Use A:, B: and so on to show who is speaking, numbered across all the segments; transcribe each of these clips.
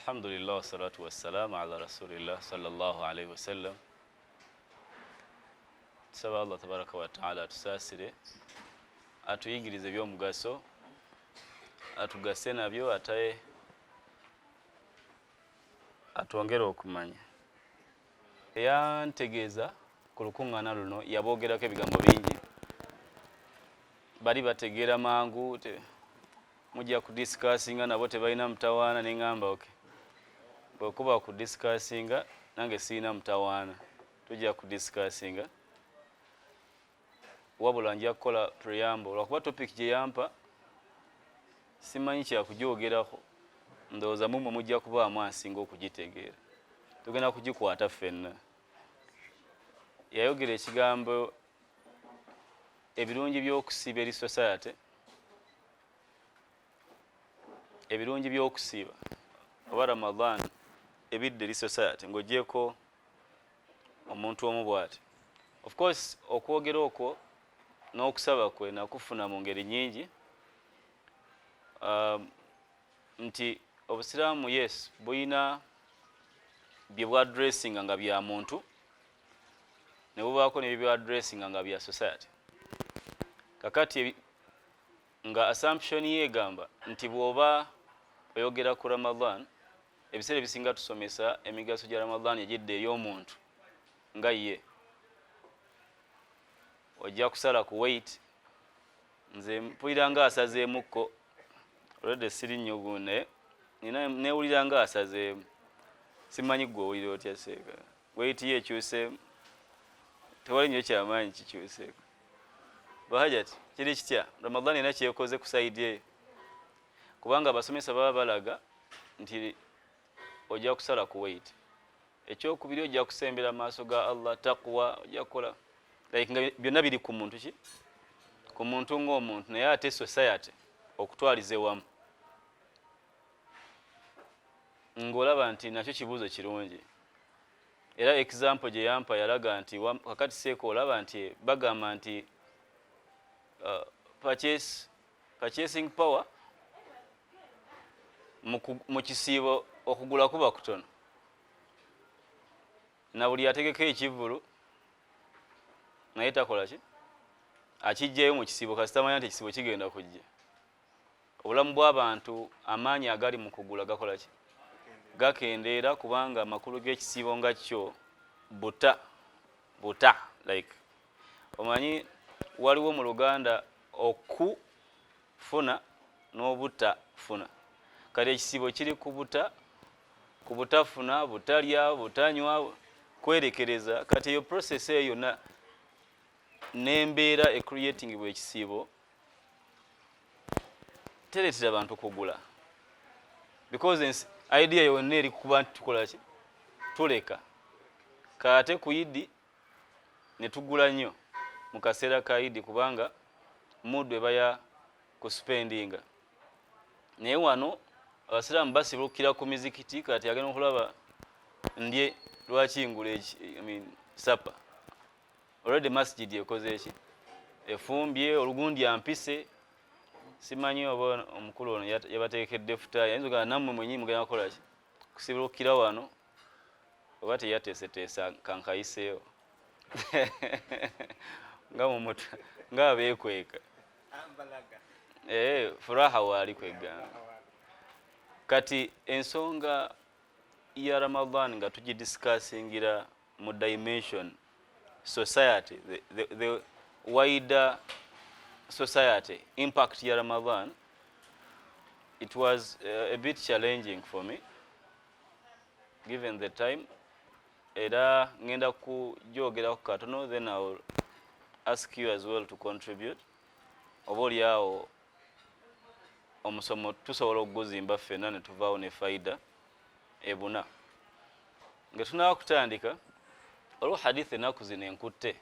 A: Alhamdulillah wassalatu wassalamu ala rasulillah sallallahu alaihi wasallam. Tusaba Allah tabaraka wa taala atusaasire, atuyigirize ebyomugaso, atugase nabyo, ate atwongere okumanya. Eyantegeeza ku lukuŋŋaana luno yaboogerako ebigambo bingi, bali bategeera mangu, mujja kudiscussinga nabo tebalina mutawaana. Ne ŋŋamba okay, bwekuba kudiscussinga nange sirina mutawaana, tujja kudiscussinga, wabula nja kukola preamble lwakuba topic gye yampa simanyi kyakugyogerako. Ndowooza mumwe mujja kubaamu ansinga okugitegeera, tugenda kugikwata ffenna. Yayogera ekigambo ebirungi by'okusiiba eri society, ebirungi by'okusiiba oba Ramadan ebidde eri society ng'ogyeko omuntu omu bw'ati. Of course okwogera okwo n'okusaba kwe nakufuna mu ngeri nyingi, nti obusiraamu yes buyina bye bwadressinga nga bya muntu, ne bubaako ne bye nga bya society. Kakati nga assumption ye egamba nti bw'oba oyogera ku Ramadan, ebiseera ebisinga tusomesa emigaso gya Ramadan egidda eri omuntu nga ye, ojja kusala ku weight. Nze mpulira nga asazeemukko olwedde, siri nnyo gu, naye nina neewulira nga asazeemu. Simanyi gwe owulira otya seeka? Weight ye ekyuseemu, tewali nnyo kyamaanyi kikyuseeko. Bahajati, kiri kitya? Ramadan erina kyekoze ku side eyo? Kubanga abasomesa baba balaga nti ojja kusala ku weight, ekyokubiri ojja kusembera maaso ga Allah, taqwa, ojja kukola like nga byonna biri ku muntu ki, ku muntu ng'omuntu, naye ate society okutwaliza ewamu ng'olaba nti nakyo kibuuzo kirungi. Era example gye yampa yalaga nti kakati seeka olaba nti bagamba nti purchasing power mu kisiibo okugula kuba kutono, na buli ategeka ekivvulu naye takola ki, akijjayo mu kisiibo kasita amanya nti ekisiibo kigenda kujja. Obulamu bw'abantu, amaanyi agali mu kugula gakola ki, gakendeera, kubanga amakulu g'ekisiibo nga kyo buta buta like omanyi waliwo mu Luganda okufuna n'obutafuna. Kati ekisiibo kiri ku buta, ku butafuna, butalya, butanywa, kwerekereza. Kati eyo process eyo yonna n'embeera ecreating bwe ekisiibo tereetera bantu kugula, because idea yonna eri kuba nti tukola ki, tuleka kaate ku Idi ne tugula nnyo mu kaseera ka Idi, kubanga mood eba ya kuspendinga. Naye wano abasiraamu basibukira ku mizikiti, kati agenda okulaba ndye, lwaki ngula eki, I mean, supper already masjid ekoze eki, efumbye olugundi ampise. Simanyi oba omukulu ono yabateekedde futaayi, ayinza ogamba nammwe mwenyini mugenda kukola ki, kusibukira wano, oba teyateeseteesa kankayiseewo nga mumuta nga abeekweka. Eh, furaha waali kwegamba. Kati ensonga ya Ramadan nga tugidiscussingira mu dimension society, the wider society impact ya Ramadan, it was a bit challenging for me given the time. Era ngenda kugyogerako katono, then I will ask you as well to contribute. Oba oli awo omusomo tusobola okuguzimba ffenna ne tuvaawo ne faida ebuna. Nga tunaba kutandika, olwo hadith ennaku zino enkutte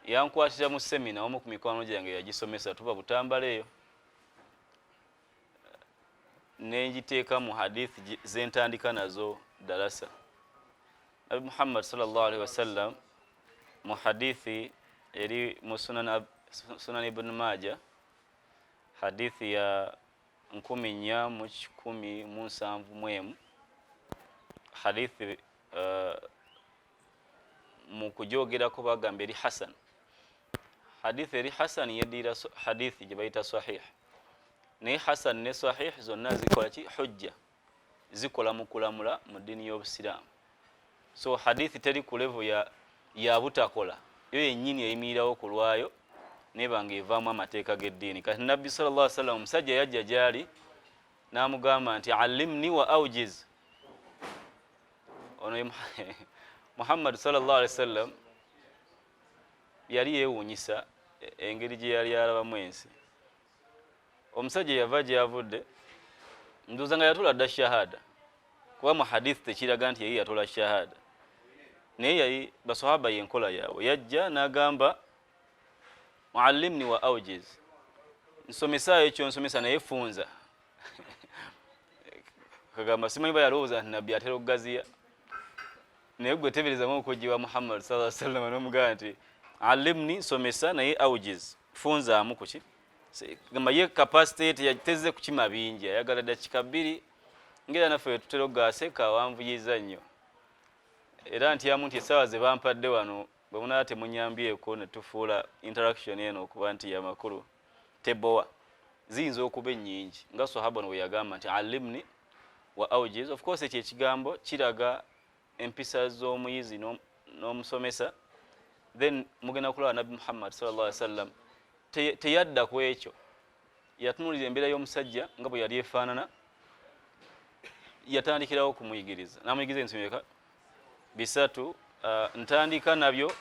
A: yankwatira mu seminar, omu ku mikwano gyange yagisomesa, tuba Butambala eyo, nengiteeka mu hadith zentandika nazo darasa. Nabi Muhammad sallallahu alaihi wasallam mu hadithi eri mu Sunan Ibn Maja, hadithi ya 4171. Hadithi mu kujogerako bagamba eri hasan. Hadithi eri hasan yedira hadithi gye bayita sahih, naye hasan ne sahih zonna zikola ki? Hujja, zikola mu kulamula mu ddiini y'Obusiraamu. So hadithi teri ku level ya butakola, yo yennyini eyimirirawo ku lwayo neba nga evaamu amateeka g'eddiini. Kati Nabbi sallallahu alaihi wasallam, omusajja yajja gyali n'amugamba nti allimni wa aujiz. Ono Muhammad sallallahu alaihi wasallam yali yeewuunyisa engeri gye yali alabamu ensi. Omusajja yava gyavudde, ndowooza nga yatula dda shahada, kuba mu hadith tekiraga nti yali yatola shahada, naye yali basahaba yenkola yaabwe. Yajja n'agamba muallimni wa aujiz, nsomesaayo ekyo nsomesa naye funza. Kagamba simanyi ba yalowooza nti Nabbi atera okugaziya, naye gwe teberezamu okujjiwa Muhammad sallallahu alaihi wasallam n'omugamba nti alimni, nsomesa naye aujiz, funzaamu kuki. Gamba ye capacity tezze kukima bingi, ayagala dakika 2, ngera naffe tutera okugaaseka awanvuyiza nnyo. Era ntyamu nti essaawa ze bampadde wano bwe munaaba temunyambyeko ne tufuula interaction eno okuba nti yamakulu tebowa, ziyinza okuba ennyingi nga sahaba ono bwe yagamba nti alimni wa aujiz. Of course ekyo ekigambo kiraga empisa z'omuyizi n'omusomesa. Then mugenda kulaba Nabbi Muhammad sallallahu alaihi wasallam teyadda ku ekyo, yatunuulira embeera y'omusajja nga bwe yali efaanana, yatandikirawo okumuyigiriza, n'amuyigiriza ebintu bimeka? 3. Ntandika nabyo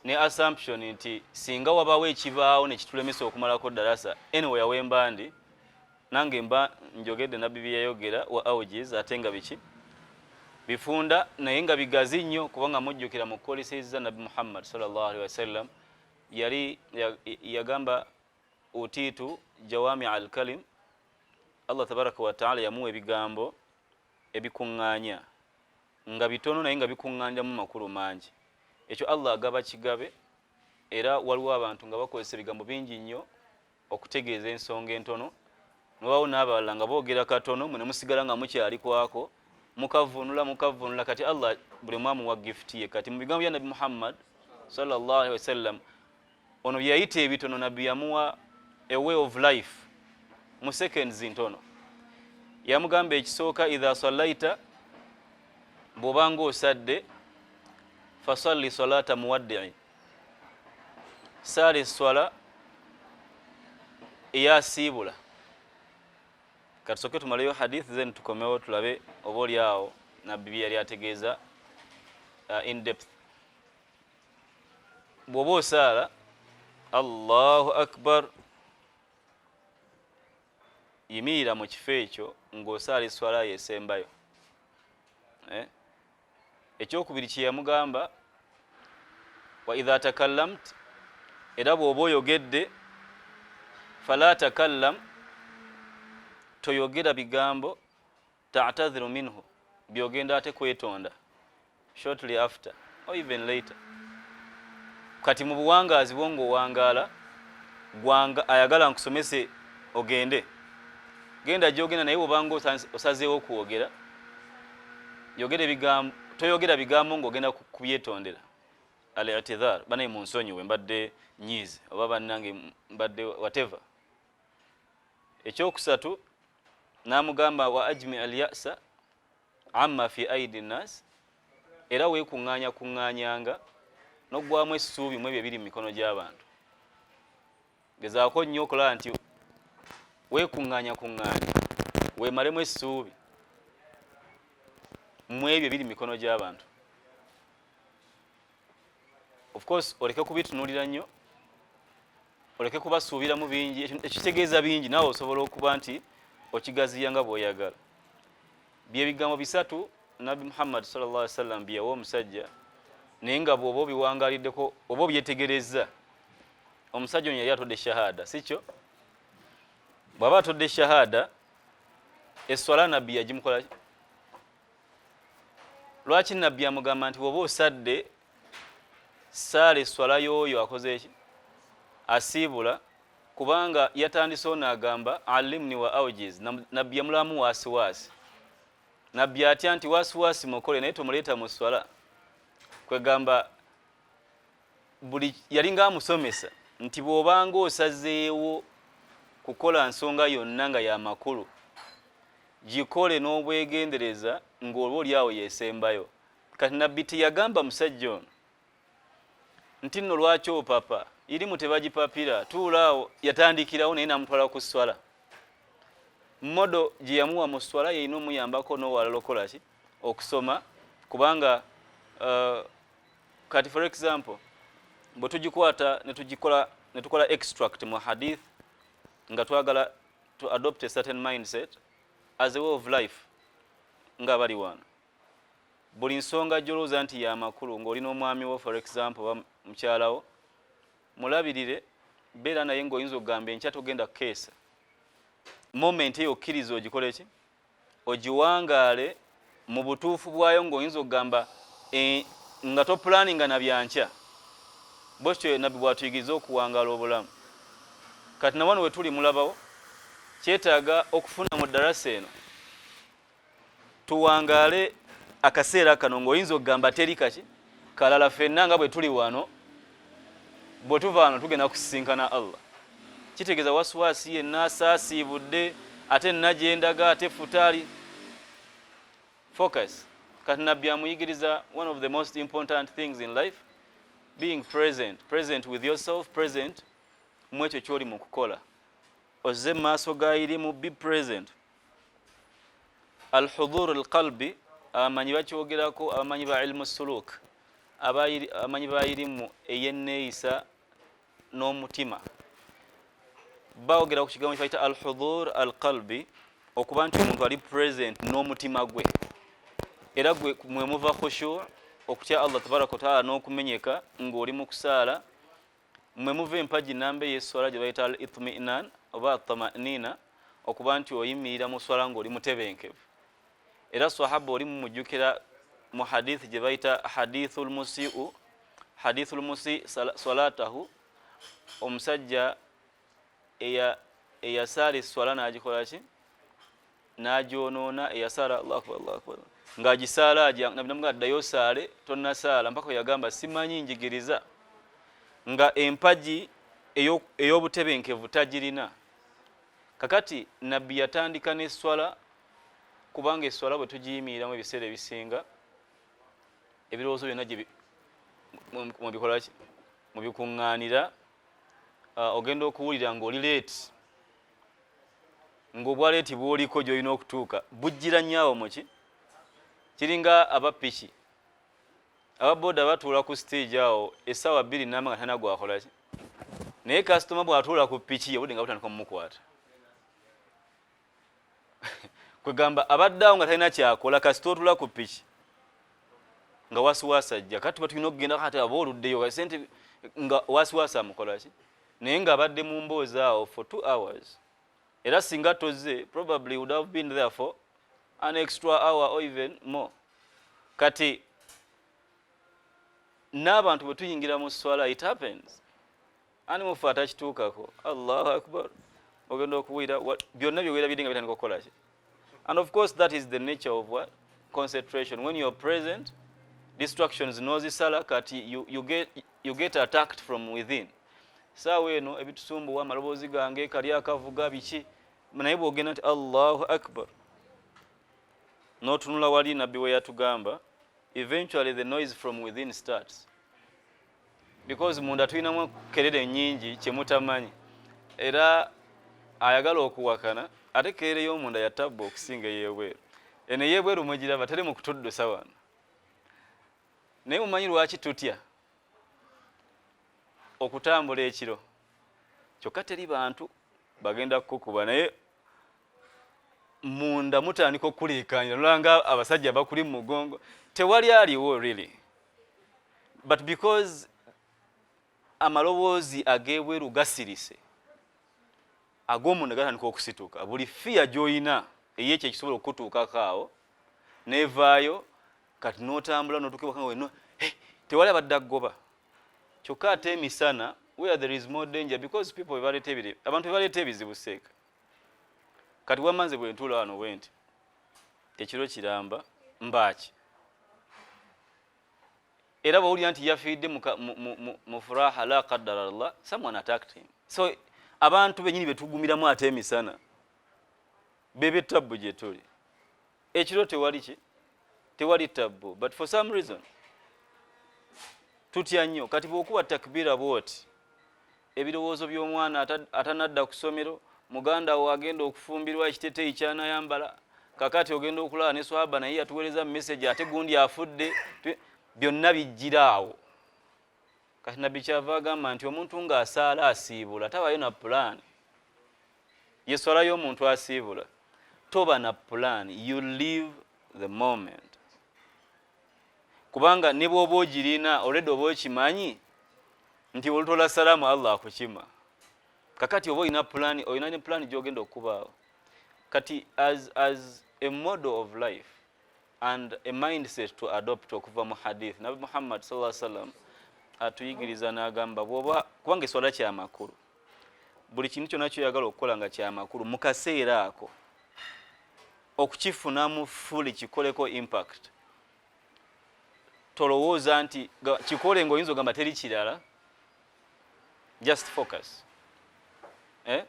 A: ne assumption nti singa wabaawo ekibaawo ne kitulemesa okumalako darasa, anyway awemba ndi nange mba njogedde Nabbi bye yayogera wa aujiz, ate nga biki bifunda naye nga bigazi nnyo, kubanga mujjukira mu policies za Nabbi Muhammad sallallahu alaihi wasallam yali yagamba utiitu jawami al-kalim, Allah tabaraka wa taala yamuwa ebigambo ebikuŋŋaanya nga bitono naye nga bikuŋŋaanyamu makulu mangi. Ekyo Allah agaba kigabe, era waliwo abantu nga bakozesa ebigambo bingi nnyo okutegeeza ensonga entono, nobawo n'abalala nga boogera katono mwe ne musigala nga mukyali kwako mukavunula. Kati Allah buli omu amuwa gift ye. Kati mu bigambo bya Nabbi Muhammad sallallahu alaihi wasallam ono bye yayita ebitono, Nabbi yamuwa a way of life mu seconds ntono. Yamugamba ekisooka, idha sallaita, bw'obanga osadde, fasalli salata muwaddi'i, saala esswala eyasiibula. Katusooke tumaleyo hadith then tukomewo tulabe oba oli awo Nabbi bye yali ategeeza in depth. Bw'oba osaala Allahu akbar, yimirira mu kifo ekyo ng'osaala esswala yo esembayo. Ekyokubiri kye yamugamba, wa idha takallamt, era bw'oba oyogedde, fala takallam, toyogera bigambo ta'tadhiru minhu, byogenda ate kwetonda shortly after or even later. Kati mu buwangaazi bwo ng'owangaala gwanga ayagala nkusomese ogende, genda gyogenda, naye bw'obanga osazeewo kwogera, yogera ebigambo, toyogera bigambo ng'ogenda kubyetondera. Al-i'tidhar, banaye munsonyiwe mbadde nyiize, oba bannange mbadde whatever. Ekyokusatu n'amugamba wa ajmi al-ya'sa amma fi aidi nnas, era weekuŋŋaanya kuŋŋaanyanga n'oggwamu essuubi mu ebyo ebiri mu mikono gy'abantu. Gezaako nnyo okulaba nti weekuŋŋaanya kuŋŋaanya weemalemu essuubi mu ebyo ebiri mu mikono gy'abantu. Of course oleke kubitunuulira nnyo, oleke kubasuubiramu bingi, ekitegeeza bingi naawe osobola okuba nti okigaziya nga bw'oyagala. Byebigambo 3 Nabbi Muhammad sallallahu alaihi wasallam bye yawa omusajja, naye nga bw'oba obiwangaaliddeko oba obyetegerezza, omusajja ono yali atodde shahada, si kyo? Bw'aba atodde shahada, esswala Nabbi yagimukola. Lwaki Nabbi amugamba nti bw'oba osadde saala esswala y'oyo akoze eki asiibula? Kubanga yatandisewo n'agamba alimni wa aujiz, Nabbi yamulamu wasiwasi. Nabbi atya nti wasiwasi mukole naye tomuleeta mu swala. Kwegamba buli yalinga amusomesa nti bw'obanga osazeewo kukola nsonga yonna nga ya makulu, gikole n'obwegendereza ng'oba oli awo yesembayo. Kati Nabbi teyagamba musajja ono nti nno lwaki opapa, irimu tebagipapira, tuula awo. Yatandikirawo naye n'amutwala ku swala. Model gye yamuwa mu swala yeyina omuyambako n'owalala okukola ki? Okusoma. Kubanga kati for example bwe tugikwata ne tukola extract mu hadith nga twagala to adopt a certain mindset as a way of life nga bali wano, buli nsonga gy'olowooza nti ya makulu ng'olina omwami wo, for example, oba mukyalawo, mulabirire, beera naye ng'oyinza okugamba enkya togenda kukeesa. Moment eyo okkiriza ogikole ki? Ogiwangaale mu butuufu bwayo ng'oyinza okugamba nga topulaninga na byankya. Bwekityo Nabbi bwatuyigiriza okuwangaala obulamu. Kati nawano we tuli mulabawo kyetaaga okufuna mu darasa eno tuwangaale akaseera kano ng'oyinza okugamba teri kaki kalala. Ffenna nga bwe tuli wano, bwe tuva wano tugenda kusisinkana Allah. Kitegeeza wasiwasi yenna asaasiibudde ate nagyendaga ate futaali focus. Kati Nabbi amuyigiriza one of the most important things in life, being present, present with yourself, present mu ekyo kyoli mu kukola. Ozze mu maaso ga irimu, be present. Alhudur alqalbi, abamanyi bakyogerako, abamanyi ba ilmu suluk, abamanyi ba irimu ey'enneeyisa n'omutima, bawogera ku kigambo kibayita alhudur alqalbi, okuba nti omuntu ali present n'omutima gwe. Era gwe mwe muva khushu, okutya Allah tabaraka wataala n'okumenyeka ng'oli mu kusaala. Mwe muva empagi namba ey'esswala gye bayita al itminan oba tamanina, okuba nti oyimirira mu swala ng'oli mutebenkevu. Era sahaba oli mumujjukira mu hadithi gye bayita hadithu lmusiu, hadithu lmusi salatahu, omusajja eyasaala eswala n'agikola ki? N'agyonoona. Eyasaala Allahu akbar, Allahu akbar, ng'agisaala aja. Nabbi namugaa, "Ddayo osaale, tonnasaala." Mpaka yagamba, "Simanyi, njigiriza." Nga empagi ey'obutebenkevu tagirina. Kakati Nabbi yatandika n'esswala, kubanga esswala bwe tugiyimiriramu ebiseera ebisinga ebirowoozo byonna mubikolaki, mubikuŋŋaanira. Ogenda okuwulira ng'oli late, ng'obwa late bw'oliko gy'olina okutuuka bujjira nnyo awo muki. Kiringa abapiki, ababoda batuula ku stage awo essaawa 2 namba nga talina gwakolaki, naye kasitoma bw'atuula ku piki obudde nga butandika omumukwata. Kwegamba abadde awo nga talina kyakola, kasita otula ku piki nga wasiwasi ajja. Kati tuba tulina okugenda, kati aba oluddeyo sente nga wasiwasi amukolaki, naye ng'abadde mu mboozi awo for 2 hours. Era singa toze, probably would have been there for an extra hour or even more. Kati n'abantu bwe tuyingira mu swala, it happens, ani mufe atakituukako? Allahu akbar, ogenda okuwulira byonna byewerabidde nga bitandika okukola ki. And of course that is the nature of what? Concentration. When you're present, distractions nozisala. Kati you get attacked from within. Saawa eno ebitusumbuwa, amaloboozi gange kali akavuga biki, naye bwogenda nti Allahu akbar n'otunula wali Nabbi we yatugamba, eventually the noise from within starts, because munda tulinamu kerere nyingi kyemutamanyi. Era ayagala okuwakana, ate kerere y'omunda yatabba okusinga ey'ebweru. Eno ey'ebweru mugiraba, teri mu kutuddusa wano, naye mumanyi lwaki tutya okutambula ekiro? Kyokka teri bantu bagenda kukukuba, naye munda mutandika okuleekaanira, nolanga abasajja bakuli mu mugongo, tewali aliwo really, but because amaloboozi ag'ebweru gasirise, ag'omunda gatandika okusituka. Buli fear gy'olina ey'ekyo ekisobola okukutuukako awo nevaayo. Kati n'otambula n'otuuka ewaka nga wenno, "Hey, tewali abadde aggoba." Kyokka ate emisana Where there is more danger, because people bebaleeta ebire, abantu bebaleeta ebizibu seeka. Kati wamanze bwe ntuula wano bwe nti ekiro kiramba mbaaki, era bwowulira nti yafiiridde mu furaha, la qaddara Allah, someone attacked him. So abantu benyini betugumiramu ate emisana bebe tabbu gye tuli. Ekiro tewali ki, tewali tabbu, but for some reason tutya nnyo. Kati bw'okuba takbira bwoti, ebirowoozo by'omwana atanadda ku ssomero, muganda wo agenda okufumbirwa, ekiteteeyi kyanayambala, kakati ogenda okulaba ne swaba naye yatuweereza message, ate gundi afudde, byonna bijjira awo. Kati Nabbi kyava agamba nti omuntu ng'asaala asiibula tabayo na pulaani. Yeswala y'omuntu asiibula toba na pulaani, you live the moment, kubanga ne bw'oba ogirina already oba okimanyi nti olutola salaamu Allah akukima. Kakati oba olina pulaani, olina ne pulaani gy'ogenda okubaawo. Kati as a model of life and a mindset to adopt okuva mu hadith, Nabi Muhammad sallallahu alaihi wasallam atuyigiriza n'agamba bw'oba, kubanga eswala kyamakulu, buli kintu kyonna kyoyagala okukola nga kyamakulu mu kaseera ako okukifunamu fully, kikoleko impact. Tolowooza nti kikole ng'oyinza ogamba teri kirala, just focus, eh?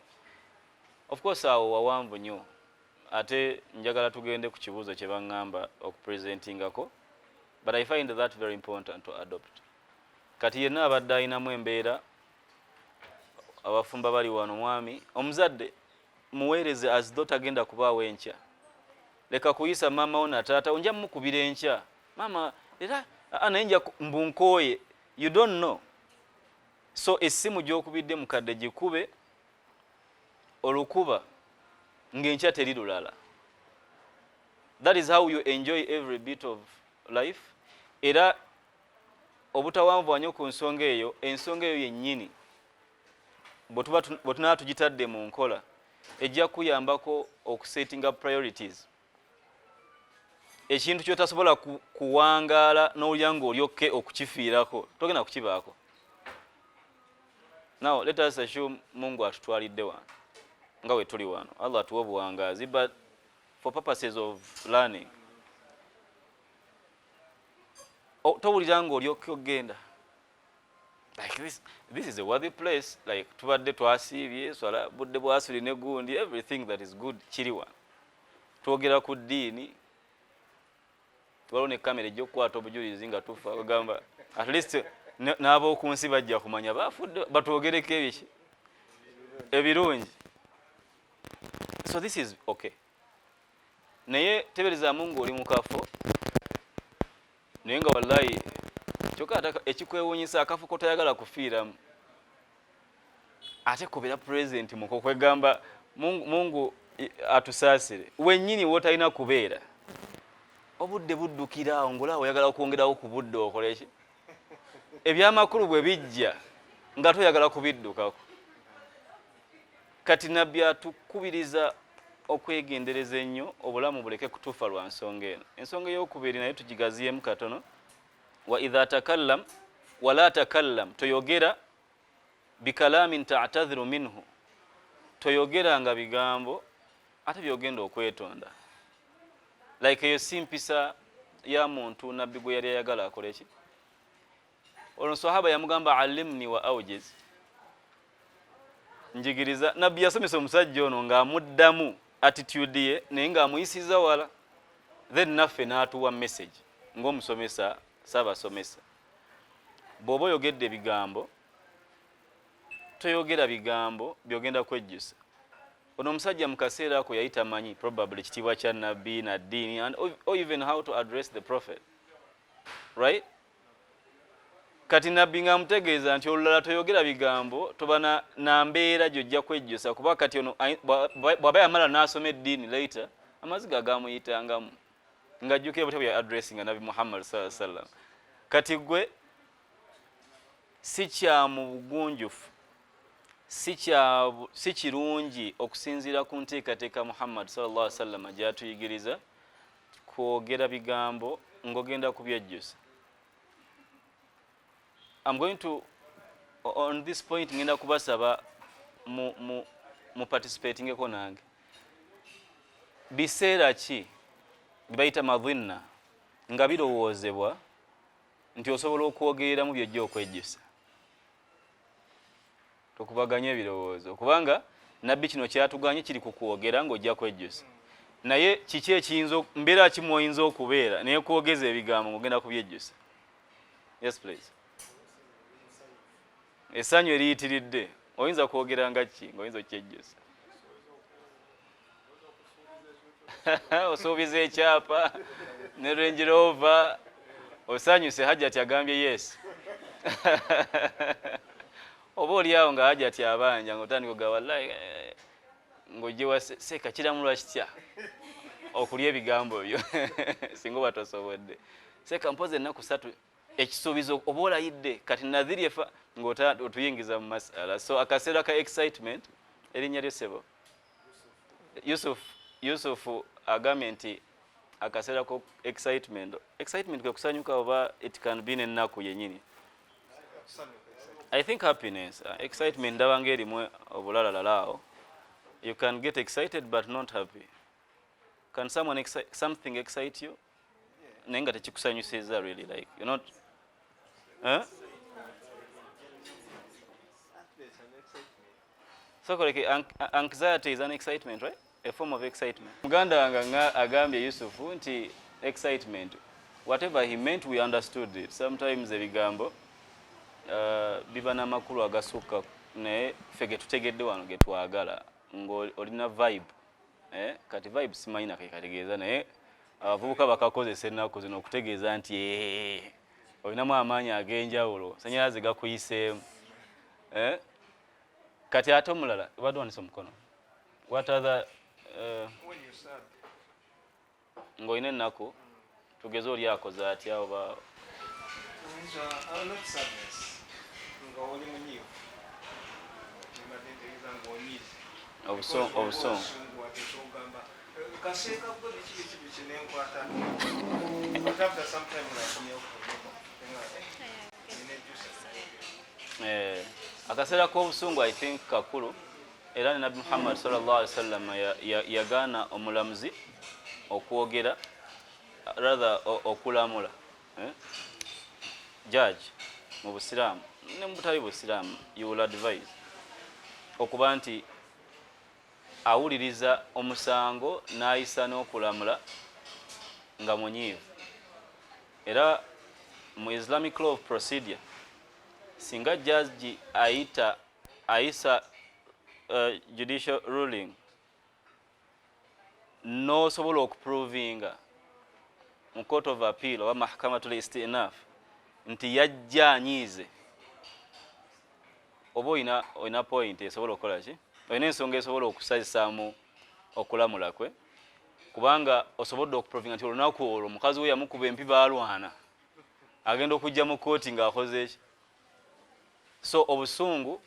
A: Of course awo wawanvu nnyo, ate njagala tugende ku kibuuzo kye baŋŋamba okupresentingako, but I find that very important to adopt. Kati yenna abadde alinamu embeera, abafumba bali wano, mwami omuzadde muweereze as though tagenda kubaawo enkya. Leka kuyisa maama wo na taata, nja mukubira enkya maama era naye nja mbu nkooye. You don't know. So essimu gy'okubidde mukadde gikube olukuba ng'enkya teri lulala. That is how you enjoy every bit of life. Era obutawanvu nnyo ku nsonga eyo, ensonga eyo yennyini bwe tunaba tugitadde mu nkola, ejja kuyambako okusettinga priorities. Ekintu kyotasobola kuwangaala n'olya ng'olyokke okukifiirako, togenda kukibaako. Now let us assume Mungu atutwalidde wano nga we tuli wano, Allah atuwa obuwangaazi, but for purposes of learning, towulira ng'olyokke ogenda like this is a worthy place, like tubadde twasiibye swala budde bwasuli ne gundi, everything that is good kiri wano, twogera ku ddiini, waliwo ne kamera ejja okukwata obujulizi nga tufa, ogamba at least n'ab'oku nsi bajja kumanya bafudde, batwogereko ebiki ebirungi. So this is okay. Naye teberezaamu ng'oli mu kafo, naye nga wallahi kyokka ate ekikwewuunyisa akafo kotayagala kufiiramu, ate kubeera president muko, kwegamba Mungu atusaasire, wennyini wotalina kubeera, obudde buddukira awo ngolaawo oyagala okwongerawo ku budde okoleki. Ebyamakulu bwe bijja nga toyagala kubiddukako. Kati Nabbi atukubiriza okwegendereza ennyo obulamu buleke kutufa lwa nsonga eno. Ensonga eyokubiri naye tugigaziyemu katono, wa idha takallam wala takallam, toyogera bikalamin ta'tadhiru minhu, toyogeranga bigambo ate byogenda okwetonda. Like eyo si mpisa ya muntu Nabbi gwe yali ayagala akole ki. Olwo sahaba yamugamba, "Allimni wa awjiz," njigiriza. Nabbi yasomesa omusajja ono ng'amuddamu attitude ye, naye ng'amuyisiza wala. Then naffe n'atuwa message ng'omusomesa saabasomesa, bw'oba oyogedde ebigambo, toyogera bigambo byogenda kwejjusa. Ono omusajja mu kaseera ako yali tamanyi probably kitiibwa kya Nabbi na ddiini and or even how to address the Prophet, right? Kati Nabbi ng'amutegeeza nti olulala toyogera bigambo, toba na mbeera gy'ojja kwejjusa, kuba kati ono bw'aba yamala n'asoma eddiini later, amaziga agamuyitangamu ng'ajjukira butya bwe ya addressinga Nabi Muhammad sallallahu alaihi wasallam. Kati gwe si kya mu bugunjufu, si kirungi okusinziira ku nteekateeka Muhammad sallallahu alaihi wasallam gy'atuyigiriza kwogera bigambo ng'ogenda kubyejjusa. I'm going to On this point ngenda kubasaba mu participatingeko nange. Biseera ki bibayita madhinna nga birowoozebwa nti osobola okwogereramu byojja okwejjusa? Tokubaganya ebirowoozo, kubanga nabbi kino kyatuganye kiri ku kwogera ng'ojja kwejjusa. Naye kiki ekiyinza, mbeera ki mwoyinza okubeera naye kwogeza ebigambo ng'ogenda kubyejjusa? Yes, please. Essanyu eriyitiridde, oyinza kwogera nga ki ng'oyinza okyejjusa? Osuubiza ekyapa ne Range Rover, osanyuse. Hajjati agambye yes. Oba oli awo nga Hajjati abanja, ng'otandika ogamba wallahi, ng'ojjewa seeka kiramulwa kitya okulya ebigambo byo singa oba tosobodde seeka mpozi ennaku 3 ekisuubizo oba olayidde. Kati nadhiri efa ng'otuyingiza mu masala. So akaseera ka excitement. Erinnya lyo, ssebo? Yusuf. Yusufu agambye nti akaseera ko excitement. Excitement kwe kusanyuka oba it can be n'ennaku yennyini? I think happiness. Excitement ndaba ng'erimu obulalalala awo. You can get excited but not happy. Can someone excite, something excite you naye nga tekikusanyusiza really, like you're not, huh? So like anxiety is an excitement, right? A form of excitement. Muganda wange nga agambye Yusufu nti excitement. Whatever he meant, we understood it. Sometimes ebigambo biba n'amakulu agasukka, naye ffe ge tutegedde wano ge twagala ng'olina vibe, eh? Kati vibe simanyi nakekategeeza, naye abavubuka bakakozesa ennaku zino okutegeeza nti olinamu amaanyi ag'enjawulo, sanyalaze gakuyiseemu, eh? Kati ate omulala obadde wanise omukono. What other ng'olina ennaku, tugeze oli akoze atya oba?
B: Not sadness, nga oli munyiivu, mbadde ntegeeza ng'onyiize.
A: Obusungu.
B: Ogamba kaseeka gwe biki biki biki nenkwata, but after some time ngakomyewo ku nejjusa.
A: Akaseera k'obusungu I think kakulu, era ne Nabbi Muhammad sallallahu alaihi wasallam yagaana omulamuzi okwogera, rather okulamula, eh? Judge mu busiraamu ne mu butali busiraamu, you will advise okuba nti awuliriza omusango n'ayisa n'okulamula nga munyiivu. Era mu Islamic law of procedure, singa judge ayita ayisa judicial ruling n'osobola okuprovinga mu court of appeal oba mahkamatul istinaf nti yajja anyiize, oba olina point esobola okukola ki, olina ensonga esobola okusazisaamu okulamula kwe, kubanga osobodde okuprovinga nti olunaku olwo mukazi we yamukuba empi, baalwana, agenda okujja mu kooti ng'akoze eki. So obusungu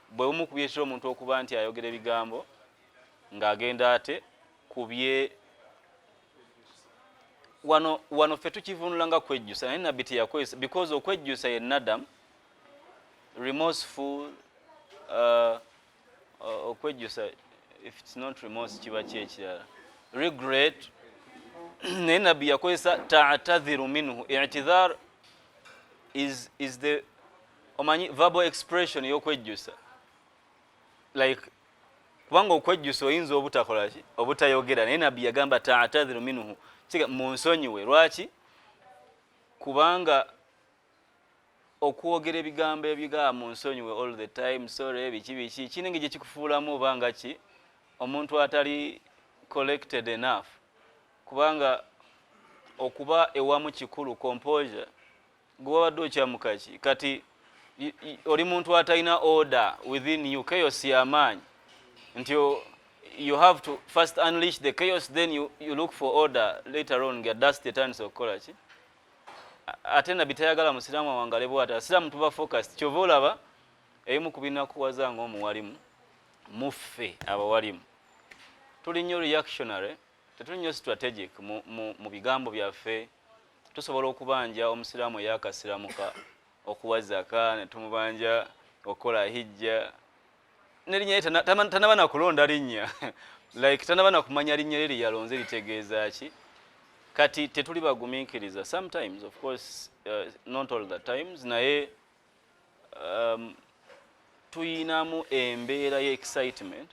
A: bwe bumu kubyetera omuntu okuba nti ayogera ebigambo ng'agenda ate kubye. Wano ffe tukivunula nga kwejjusa, naye nabbi teyakozesa, because okwejjusa ye nadam, remorseful. Okwejjusa if it's not remorse kiba ki ekirala? Regret. Naye nabbi yakozesa ta'tadhiru minhu. I'tidhar is the omanyi verbal expression y'okwejjusa, like kubanga okwejjusa oyinza obutakola ki, obutayogera, naye nabbi yagamba ta'tadhiru minhu, kiga munsonyiwe. Lwaki? Kubanga okwogera ebigambo ebigaba munsonyiwe all the time, sorry, biki biki, kinenge gye kikufuulamu oba nga ki omuntu atali collected enough, kubanga okuba ewamu kikulu, composure. Gwe wabadde okyamuka ki? Kati oli muntu atalina order within you, chaos y'amaanyi, nti you have to first unleash the chaos, then you look for order later on nga dust etandise okukola ki. Ate nabbi tayagala musiraamu awangale bwati. Asiraamu tuba focused. Kyova olaba ebimu ku binakuwaza ng'omuwalimu, muffe abawalimu tuli nnyo reactionary, tetuli nnyo strategic mu bigambo byaffe. Tusobola okubanja omusiraamu eyakasiramuka. okuwa zaka, ne tumubanja okukola hijja, nerinnya lye tanaba na kulonda linnya, like tanaba na kumanya linnya lye lyeyalonze litegeeza ki. Kati tetuli bagumiikiriza sometimes, of course, not all the times, naye tuyinamu embeera ye excitement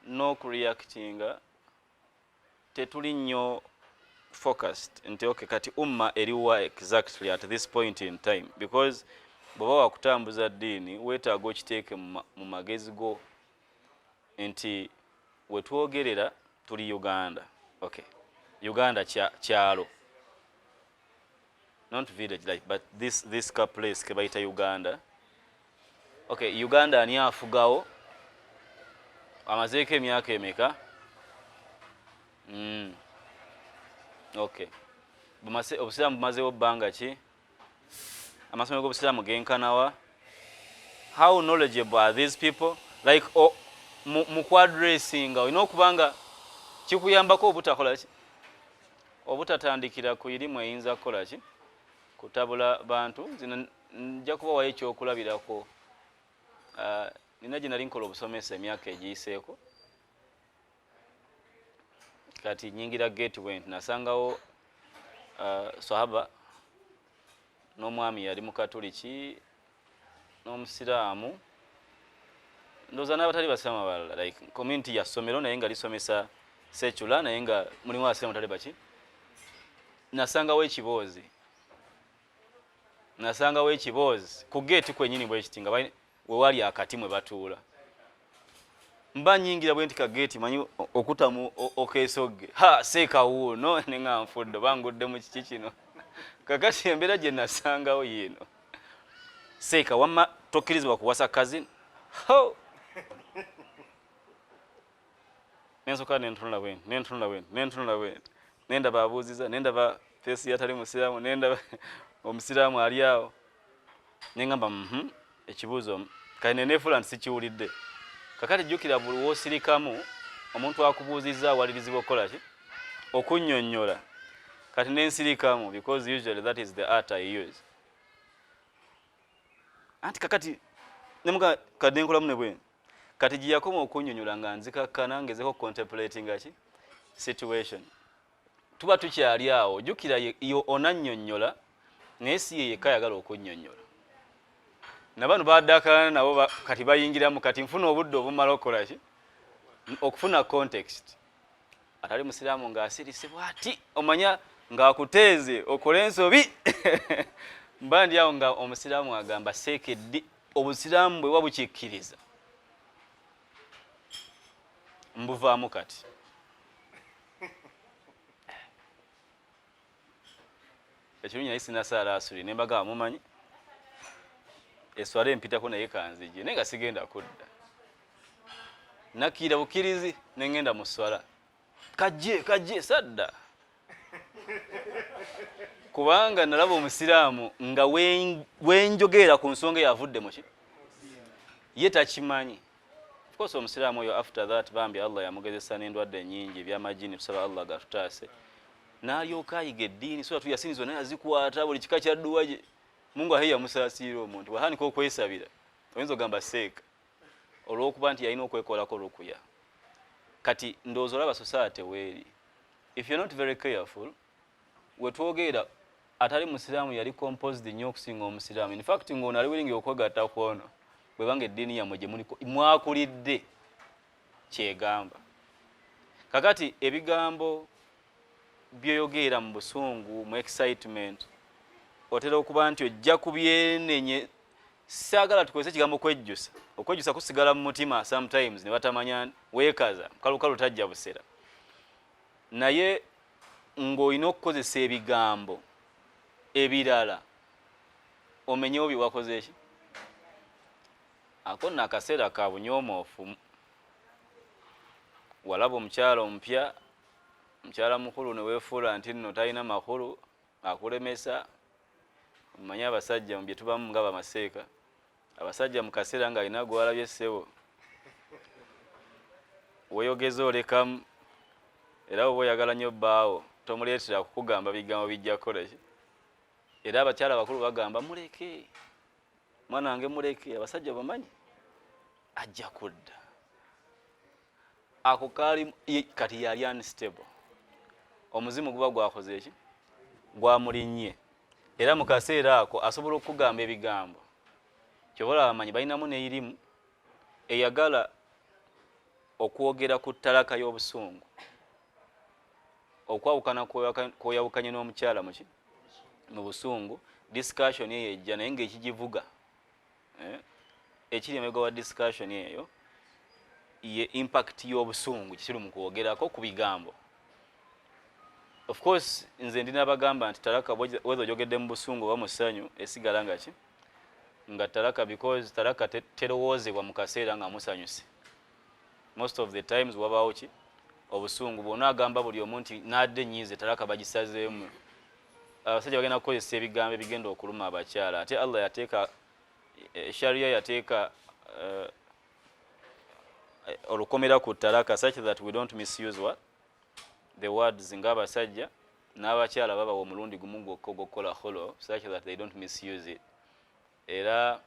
A: n'okureactinga, tetuli nnyo focused nti okay, kati umma eriwa exactly at this point in time, because bw'oba wakutambuza ddiini weetaaga okiteeke mu magezi go nti wetwogerera tuli Uganda. Okay, Uganda kyalo, not village like, but this ka place ke bayita Uganda. Okay, Uganda ani afugawo? Amazeeko emyaka emeka? Okay, obusiraamu bumazeewo bbanga ki? Amasomero g'obusiraamu genkanawa? How knowledgeable are these people? Like mu kuaddressinga olina okuba nga kikuyambako obutakola ki, obutatandikira ku irimu eyinza kukola ki, kutabula bantu. Zino nja kubawayo ekyokulabirako. Nina gye nali nkola obusomesa emyaka egiyiseeko. Kati nyingira gate bwe nti nasangawo sahaba n'omwami yali mukatuliki n'omusiraamu, ndowooza n'abatali basiraamu abalala, like community ya ssomero naye nga lisomesa secular, naye nga mulimu abasiraamu batali baki. Nasangawo ekiboozi, nasangawo ekiboozi ku geeti kwennyini bwe kiti, nga wewali akati mwe batuula. Mba nyingira bwe nti ka geeti, manyi okutamu okesogge, ha, seekawuuno, ne nga nfudde oba ngudde mu kiki kino. Kakati embeera gye nasangawo yiino: seeka wamma tokkirizibwa kuwasa cousin ho. Nensoka nentunula bwenti, nentunula bwenti, nentunula bwenti, nendaba abuuziza, nendaba face yatali musiraamu, nendaba omusiraamu ali awo, nengamba ekibuuzo kale neneefuula nti sikiwulidde. Kakati jjukira, buli woosirikamu omuntu akubuuzizza awalirizibwa okukola ki, okunnyonnyola. Kati nensirikamu because usually that is the art I use. Anti kakati nemuga kadde nkolamu ne bwenti, kati gye yakoma okunnyonnyola nga nzikakkana ngezeko contemplatinga ki situation. Tuba tukyali awo, jjukira yo onannyonnyola, naye si ye yekka ayagala okunnyonnyola, nabano badakana nabo kati bayingiramu. Kati nfuna obudde obumala okukola ki, okufuna context. Atali musiraamu ng'asirise bw'ati, omanya ng'akuteeze okole ensobi. Mba ndi awo nga omusiraamu agamba seekeddi obusiraamu bwe bukikkiriza mbuvaamu. Kati ekirungi naye sinasaala asuli, ne mbagamba mumanyi eswala empitako naye kanzije, naye nga sigenda kudda. Nakiira bukirizi nengenda mu swala, kajje kajje sadda, kubanga nalaba omusiraamu nga wenjogeera ku nsonga eyavudde muki ye takimanyi. Of course omusiraamu oyo after that bambi Allah yamugezesa n'endwadde nyingi, ebyamajini, tusaba Allah gatutaase, n'alyoka ayiga eddiini. Suratu Yasini zonna yazikwata, buli kika kya dduwa gye Mungu ahe yamusaasiira. Omuntu bw'atandika okwesabira oyinza ogamba seeka, olw'okuba nti yalina okwekolako rukuya. Kati ndowooza olaba society weeri, if you're not very careful, wetwogerera atali musiraamu yali composed nnyo okusinga omusiraamu. In fact ng'ono ali willing okwegatta ku ono bwebanga eddiini yammwe gye muliko mwakulidde kyegamba. Kakati ebigambo byoyogeera mu busungu, mu excitement, otera okuba nti ojja kubyenenye. Saagala tukozese ekigambo kwejjusa, okwejjusa kusigala mu mutima sometimes ne batamanya weekaza kalukalu tajja busera, naye ng'olina okukozesa ebigambo ebirala omenyewo bye wakoze ki. Ako nno akaseera ka bunyoomoofu. Walaba omukyala omupya, mukyala mukulu, ne weefuula nti nno talina makulu, akulemesa. Omanyi abasajja mu bye tubamu nga bamaseeka, abasajja mu kaseera ng'alina gwalabye, ssebo, weeyogeza olekamu. Era oba oyagala nnyo bbaawo, tomuleetera kukugamba bigambo bijja kukola ki. Era abakyala abakulu bagamba, "Muleke mwana wange, muleke, abasajja bamanyi ajja kudda." Ako kaali kati yali unstable, omuzimu guba gwakoze eki, gwamulinnye. Era mu kaseera ako asobola okukugamba ebigambo kyoba olaba abamanyi balinamu neirimu eyagala okwogera ku talaka y'obusungu, okwawukana kwoyawukanye n'omukyala muki mu busungu. Discussion eyo ejja naye ngaekigivuga, ekiri emabega wa discussion eyo ye impact y'obusungu kikiri mu kwogerako ku bigambo. Of course nze ndi nabagamba nti talaka, whether oyogedde mu busungu oba mu ssanyu, esigala nga ki, nga talaka, because talaka terowoozebwa mu kaseera nga musanyuse. Most of the times wabaawo ki, obusungu. Bwona agamba buli omu nti nadde nyiize, talaka bagisazeemu, abasajja bagenda kukozesa ebigambo ebigenda okuluma abakyala. Ate Allah yateeka, sharia yateeka olukomera ku talaka such that we don't misuse what the words. Ng'abasajja n'abakyala babawa omulundi gumu gwokka ogw'okukola khulu such that they don't misuse it. Era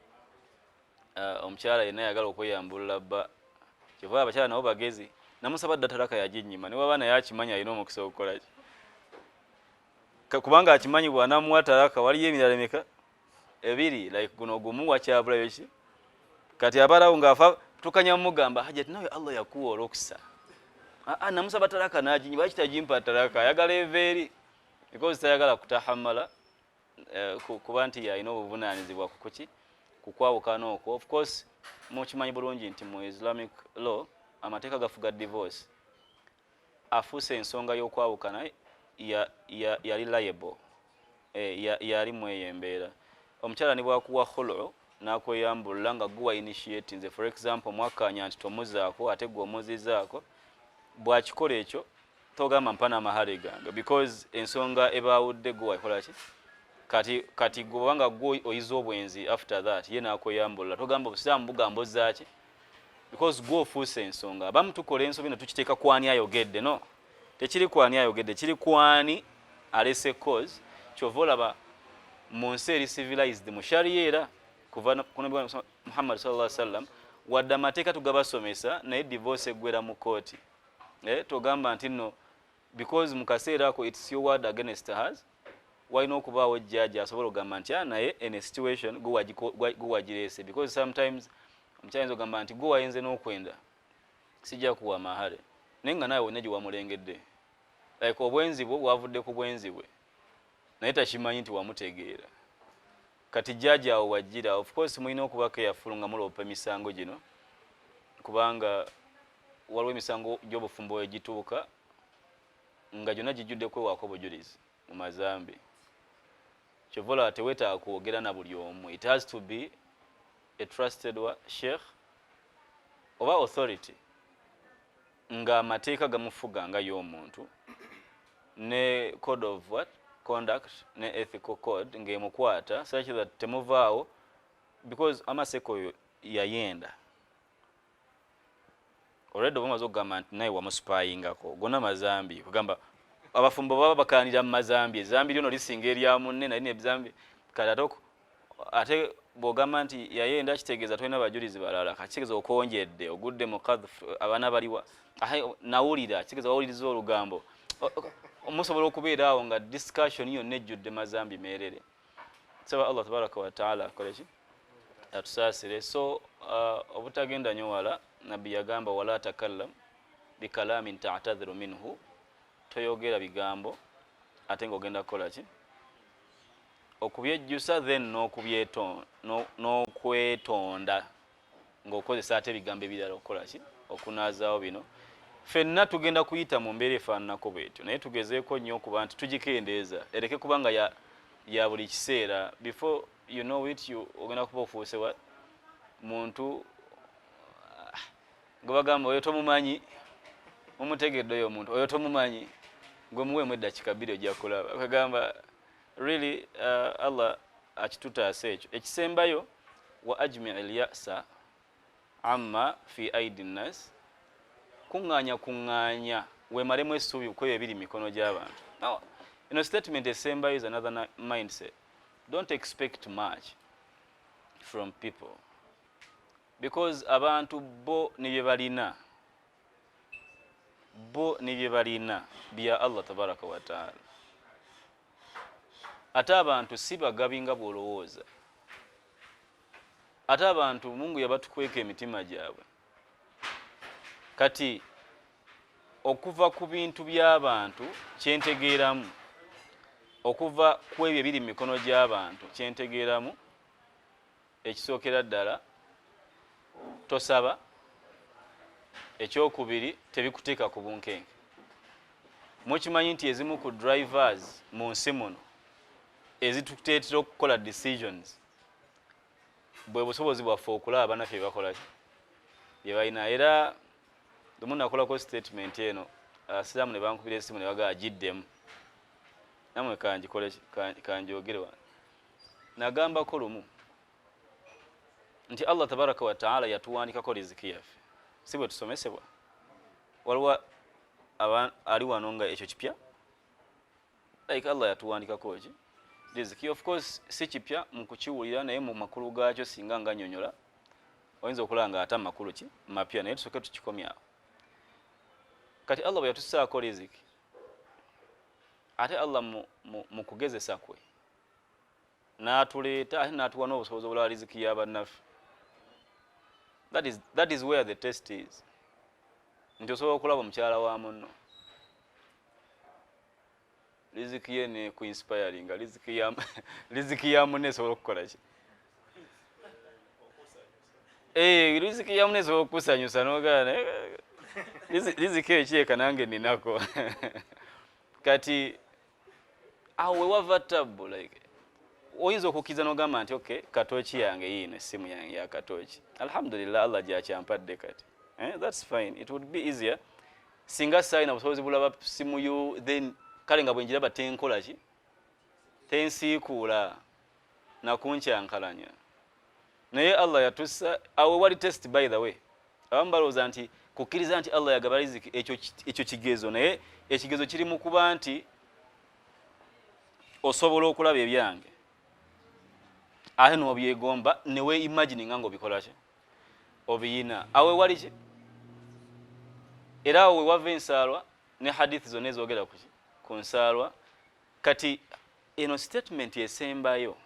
A: omukyala yenna ayagala okweyambulula bba, kyova abakyala nabo bagezi, namusaba dda talaka yaginyima, ne waba naye akimanyi alina omukisa okukolaki, kubanga akimanyi bw'anamuwa talaka waliyo emirala emeka, ebiri, like guno gumu wakyabulayo ki. Kati abalawo ng'afa tukanya mugamba, "Hajati, nawe Allah yakuwa olukusa." "Aa, namusaba talaka naginyima, lwaki tagimpa talaka?" Ayagala eva eri because tayagala kutahamala kuba nti yalina obuvunaanyizibwa kukuki, kukwawukana okwo. Of course mukimanyi bulungi nti mu Islamic law amateeka gafuga divorce. Afuuse ensonga y'okwawukana yali liable, yali mweyo embeera. Omukyala ne bwakuwa khulu n'akweyambulula nga guwa initiate, nze for example mwakkaanya nti tomuzaako ate gwe omuzizaako, bw'akikola ekyo togamba mpa n'amahale gange, because ensonga ebaawudde gwe wakola ki. Kati gwe obanga gwe oyiza obwenzi, after that ye n'akweyambulula, togamba obusiraamu bugamba ozzaaki, because gwe ofuuse ensonga. Abamu tukola ensobi ne tukiteeka kwani ayogedde. No, tekiri kwani ayogedde, kiri kwani alese cause. Kyova olaba mu nsi eri civilized, mu sharia, era kuva ku Nabbi Muhammad sallallahu alaihi wasallam, wadde amateeka tugabasomesa, naye divorce eggwera mu kooti. Togamba nti nno because mu kaseera ako it's your word against hers. Walina okubaawo jjaji asobola okugamba nti, "Ah, naye in a situation gwe wagireese," because sometimes omukyala ayinza okugamba nti gwe wayinze n'okwenda, sijja kuwa mahale, naye nga naawe wonna gye wamulengedde, like obwenzi bwo bwavudde ku bwenzi bwe, naye takimanyi nti wamutegeera. Kati jjaji awo wajjira. Of course mulina okuba careful nga muloopa emisango gino, kubanga waliwo emisango gy'obufumbo egituuka nga gyonna gijjudde kwewaako obujulizi mu mazambi. Kyova olaba teweetaaga kwogera na buli omu. It has to be a trusted sheikh oba authority ng'amateeka gamufuga nga y'omuntu ne code of what conduct ne ethical code ng'emukwata such that temuvaawo, because amaseko oyo yayenda already, oba omaze okugamba nti naye wamusupayingako, gonna mazambi. Kugamba abafumbo baba bakanira mu mazambi, ezambi lyono lisinga erya munne, naye nezambi. Kati ate bw'ogamba nti yayenda, kitegeeza tolina bajulizi balala. Kakitegeeza okonjedde, ogudde mu kadhf. Abaana baliwa? Nawulira, kitegeeza wawuliriza olugambo. Musobola okubeera awo nga discussion yonna ejjudde mazambi meerere. Saba Allah tabaraka wataala akoleki, atusaasire. So obutagenda nnyo wala, Nabbi yagamba, "Wala takallam bikalamin tatadhiru minhu." Toyogera bigambo ate ngaogenda kukola ki, okubyejjusa, then n'okwetonda ng'okozesa ate ebigambo ebirala okukola ki, okunaazaawo bino. Ffenna tugenda kuyita mu mbeera efaananako bwetyo, naye tugezeeko nnyo okuba nti tugikendeeza, ereke kubanga ya buli kiseera. Before you know it, you ogenda kuba ofuuse wa muntu gwe bagamba oyo tomumanyi. Mumutegedde oyo omuntu oyo tomumanyi, gwe muweemu eddakiika 2 ojja kulaba. Kagamba really, Allah akitutaasa. Ekyo ekisembayo, wa ajmi lyasa amma fi aidi nnas, kuŋŋaanya kuŋŋaanya weemalemu essuubi ku ebyo ebiri mu mikono gy'abantu. Now, eno statement esembayo is another mindset. Don't expect much from people, because abantu bo ne bye balina, bo ne bye balina bya Allah tabaraka wa taala. Ate abantu si bagabi nga bw'olowooza. Ate abantu Mungu yabatukweka emitima gyabwe. Kati okuva ku bintu by'abantu kyentegeeramu, okuva ku ebyo ebiri mu mikono gy'abantu kyentegeeramu, ekisookera ddala tosaba, ekyokubiri tebikuteeka ku bunkenke. Mukimanyi nti ezimu ku drivers mu nsi muno ezituteetera okukola decisions bwe busobozi bwaffe okulaba bannaffe bye bakola ki, bye balina. Era lumu nakolako statement eno, abasiraamu ne bankubira essimu ne bagamba giddemu, namwe kanjikole kanjogere wano. Nagambako lumu nti Allah tabaraka wa taala yatuwandikako riziki yaffe, si bwe tusomesebwa? Waliwo ali wano nga ekyo kipya, like Allah yatuwandikako ki riziki. Of course si kipya mu kukiwulira, naye mu makulu gaakyo singa nga nnyonnyola oyinza okulaba nga ate amakulu ki mapya, naye tusooke tukikomyawo. Kati Allah bwe yatussaako riziki, ate Allah mu kugezesa kwe n'atuleeta ate n'atuwa n'obusobozi obulaba riziki y'abannaffe. That is where the test is, nti osobola okulaba omukyala wa munno riziki ye ne ku inspiringa riziki ya munne esobola okukola ki? Riziki ya munne esobola okukusanyusa nogala naye riziki eyo kireka nange ninako. Kati awo wewava tabbu, like oyinza okukkiriza n'ogamba nti okay, katooki yange yiino, essimu yange ya katooki, alhamdulillah, Allah gyakyampadde kati, that's fine. It would be easier singa saalina busobozi bulaba simu yo, then kale nga bwenjiraba tenkola ki, tensiikuula nakunkyankalanya. Naye Allah yatussa awo wali test. By the way, abamu balowooza nti kukkiriza nti Allah yagaba riziki ekyo kigezo, naye ekigezo kiri mu kuba nti osobola okulaba ebyange ate n'obyegomba newe imagininga nga obikola ki, obiyina. Awo wali ki, era awo wewava ensaalwa ne hadith zonna ezogera ku ki, ku nsaalwa. Kati eno statement esembayo,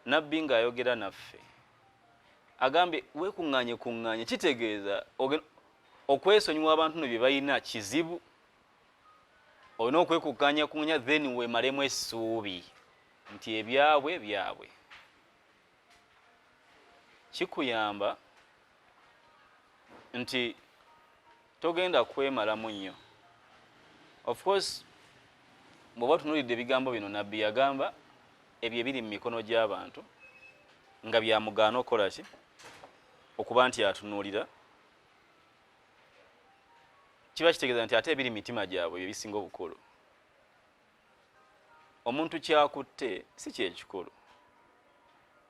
A: nabbi ng'ayogera naffe agambye weekuŋŋaanye kuŋŋaanye, kitegeeza okwesonyiwa abantu no bye balina kizibu, olina okwekuŋŋaanya kuŋŋaanya, then weemalemu essuubi nti ebyabwe byabwe. Kikuyamba nti togenda kwemalamu nnyo. Of course bw'oba tunuulidde ebigambo bino, nabbi yagamba ebyo ebiri mu mikono gy'abantu nga byamugaana okukola ki, okuba nti atunuulira, kiba kitegeeza nti ate ebiri mu mitima gyabwe bye bisinga obukulu. Omuntu kyakutte si kyekikulu.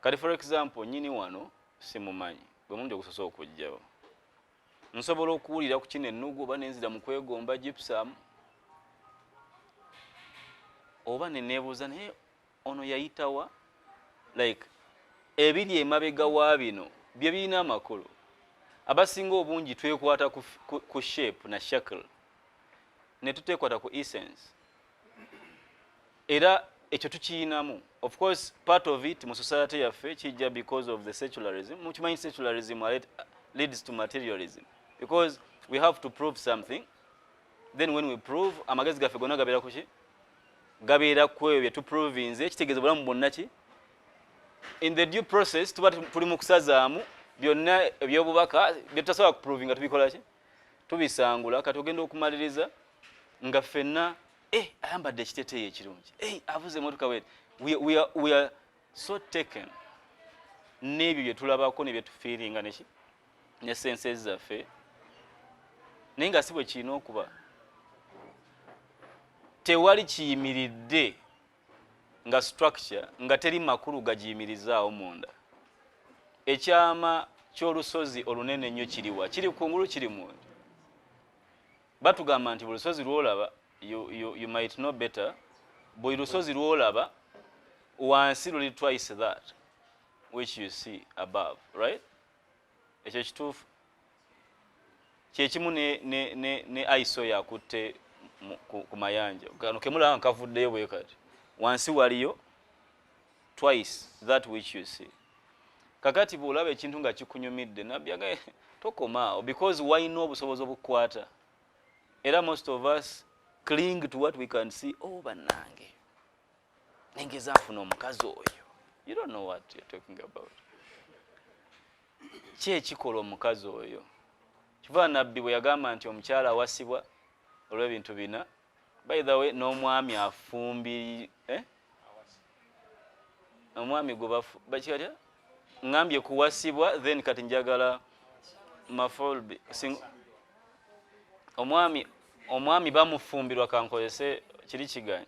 A: Kati for example, nyini wano simumanyi, gwe mulundi ogusoose okujjawo, nsobola okuwulira ku kino ennugu oba nenzira mu kwegomba gypsum oba neneebuuza naye ono yayitawa. Like ebiri emabega wa bino bye birina amakulu. Abasinga obungi twekwata ku shape na shakl ne tutekwata ku essence, era ekyo tukiyinamu. Of course part of it mu society yaffe kijja because of the secularism. Mukimanyi secularism leads to materialism because we have to prove something. Then when we prove, amagezi gaffe gonna gabeera kuki? Gabeera ku ebyo byetuprovinze. Kitegeeza obulamu bwonna ki, in the due process tuba tuli mu kusazaamu byonna ebyobubaka byetutasobola kuprovinga, tubikola ki? Tubisangula. Kati ogenda okumaliriza nga ffenna, ayambadde ekiteteeyi ekirungi, avuze emotoka wet. We are so taken n'ebyo bye tulabako ne byetufiiringa neki ne senses zaffe, naye nga si bwe kirina okuba. Tewali kiyimiridde nga structure nga teri makulu gagiyimirizaawo munda. Ekyama ky'olusozi olunene ennyo kiriwa? Kiri kungulu, kiri munda. Batugamba nti buli lusozi lwolaba, you might know better, buli lusozi lwolaba Wansi luli twice that which you see above, right? Ekyo kituufu. Kyekimu ne ice oyo akutte ku mayanja kano kemulaba nga kavuddeyo bwe kati, wansi waliyo twice that which you see. Kakati bw'olaba ekintu nga kikunyumidde, nabbi agaye tokomaawo, because walina obusobozi obukukwata. Era most of us cling to what we can see. Oh, bannange, nengeza nfuna omukazi oyo. You don't know what you're talking about. Ki ekikola omukazi oyo? Kiva nabbi bwe yagamba nti omukyala awasibwa olw'ebintu bina. By the way, n'omwami afumbi, eh? Omwami gwe bakikatya ŋŋambye kuwasibwa, then kati njagala mafulbi. Omwami bamufumbirwa, kankozese kiri kiganye,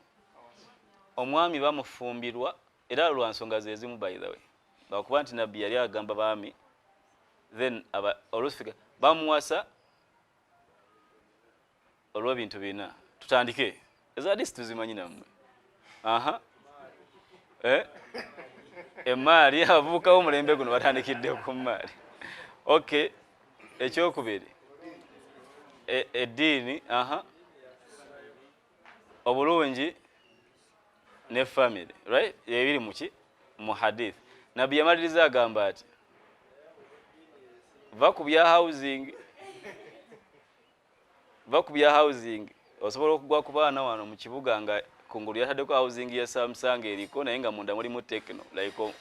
A: omwami bamufumbirwa era lwa nsonga zezimu. By the way, lwakuba nti nabbi yali agamba baami, then oluusi bamuwasa olw'ebintu bina. Tutandike, ezadisi tuzimanyi nammwe. Aha, eh? Emaali. Abavubuka b'omulembe guno batandikidde ku maali. Okay, ekyokubiri, eddiini. Aha, obulungi ne family, right? Ebiri muki mu hadith. Nabbi yamaliriza agamba ati va ku bya housing, va ku bya housing. Osobola okugwa ku baana wano mu kibuga nga kungulu yataddeko housing ya Samsung eriko, naye nga munda mulimu Tecno. Like,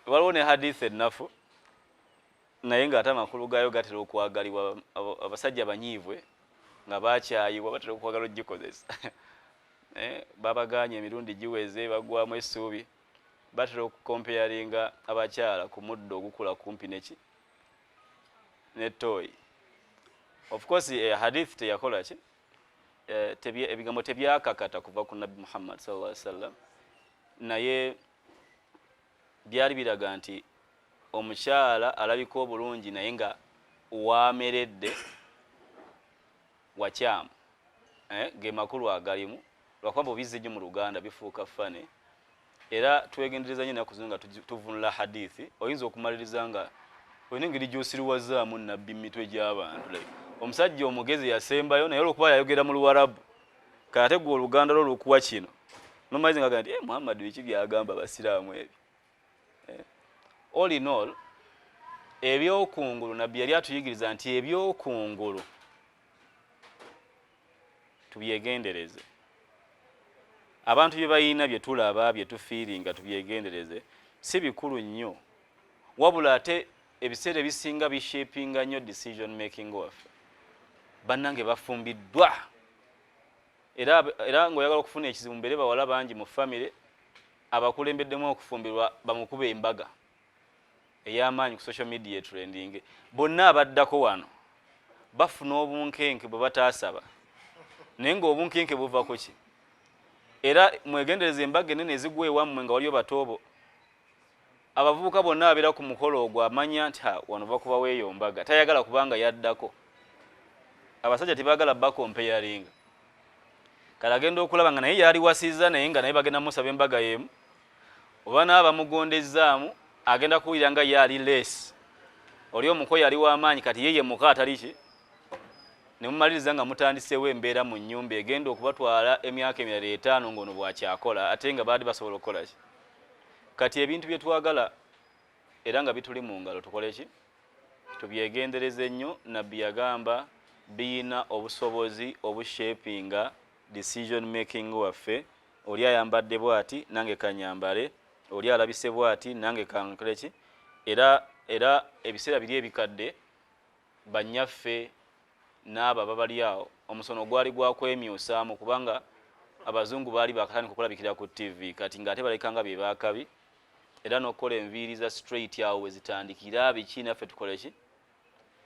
A: waliwo ne hadith ennafu, naye ng'ate amakulu gaayo gatera okwagalibwa abasajja banyiivwe nga bakyayibwa, batera okwagala ogikozesa. Eh, babaganye emirundi giweze, bagwamu essuubi. Batera okucomparinga abakyala ku muddo ogukula kumpi neki netooyi. Of course, hadith teyakola ki, ebigambo tebyakakata kuva ku Nabbi Muhammad sallallahu alaihi wasallam, naye byali biraga nti omukyala alabika obulungi naye nga wameredde wakyamu, eh, ge makulu agalimu. Lwakuba bwobizza ennyo mu Luganda bifuuka funny. Era twegendereza nnyo ennaku zino nga tuvunula hadithi. Oyinza okumaliriza nga olina engeri gy'osiriwazaamu nabbi mu mitwe gy'abantu. Like, omusajja omugezi yasembayo, naye olwokuba yayogera mu Luwarabu, kate gwe Oluganda lwo lukuwa kino, nomaliza nga nti, eh, Muhammad biki byagamba abasiraamu ebyo, eh? All in all, ebyokungulu nabbi yali atuyigiriza nti ebyokungulu tubyegendereze. Abantu bye balina, bye tulaba, bye tufeelinga, tubyegendereze. Si bikulu nnyo, wabula ate ebiseera ebisinga bishapinga nnyo decision making waffe. Bannange bafumbiddwa, era ng'oyagala okufuna ekizibu, mbeere bawala bangi mu famire, abakulembeddemu okufumbirwa bamukuba embaga ey'amaanyi ku social media trending, bonna abaddako wano bafuna obunkenke bwe bataasaba. Naye ng'obunkenke buva ku ki? Era mwegendereza embaga enene ezigwa ewammwe nga waliyo batoobo, abavubuka bonna abeera ku mukolo ogwo amanya nti wano bakubawo eyo mbaga, tayagala kubanga yaddako. Abasajja tebaagala bacomparinga. Kale agenda okulaba nga naye yali wasiza, naye nga naye bagenda musaba embaga yemu, oba naaba bamugondezaamu, agenda kuwulira nga ye ali less. Oli omuko yali w'amaanyi, kati ye ye muka atali ki. Ne mumaliriza nga mutandiseewo embeera mu nnyumba egenda okubatwala emyaka emirala 5 ng'ono bw'akyakola, ate nga baali basobola okukola ki. Kati ebintu bye twagala era nga bituli mu ngalo, tukole ki? Tubyegendereze nnyo. Nabbi yagamba biyina obusobozi obushapinga decision making waffe. Oli ayambadde bw'ati, nange kanyambale. Oli alabise bw'ati, nange kankole ki. Era ebiseera biri ebikadde, bannyaffe n'abo ababali awo, omusono gwali gwa kwemyusaamu, kubanga abazungu baali bakatandika okulabikira ku TV. Kati ng'ate baleka nga bye baakabi, era n'okukola enviiri za straight awo we zitandikira biki, naffe tukole ki.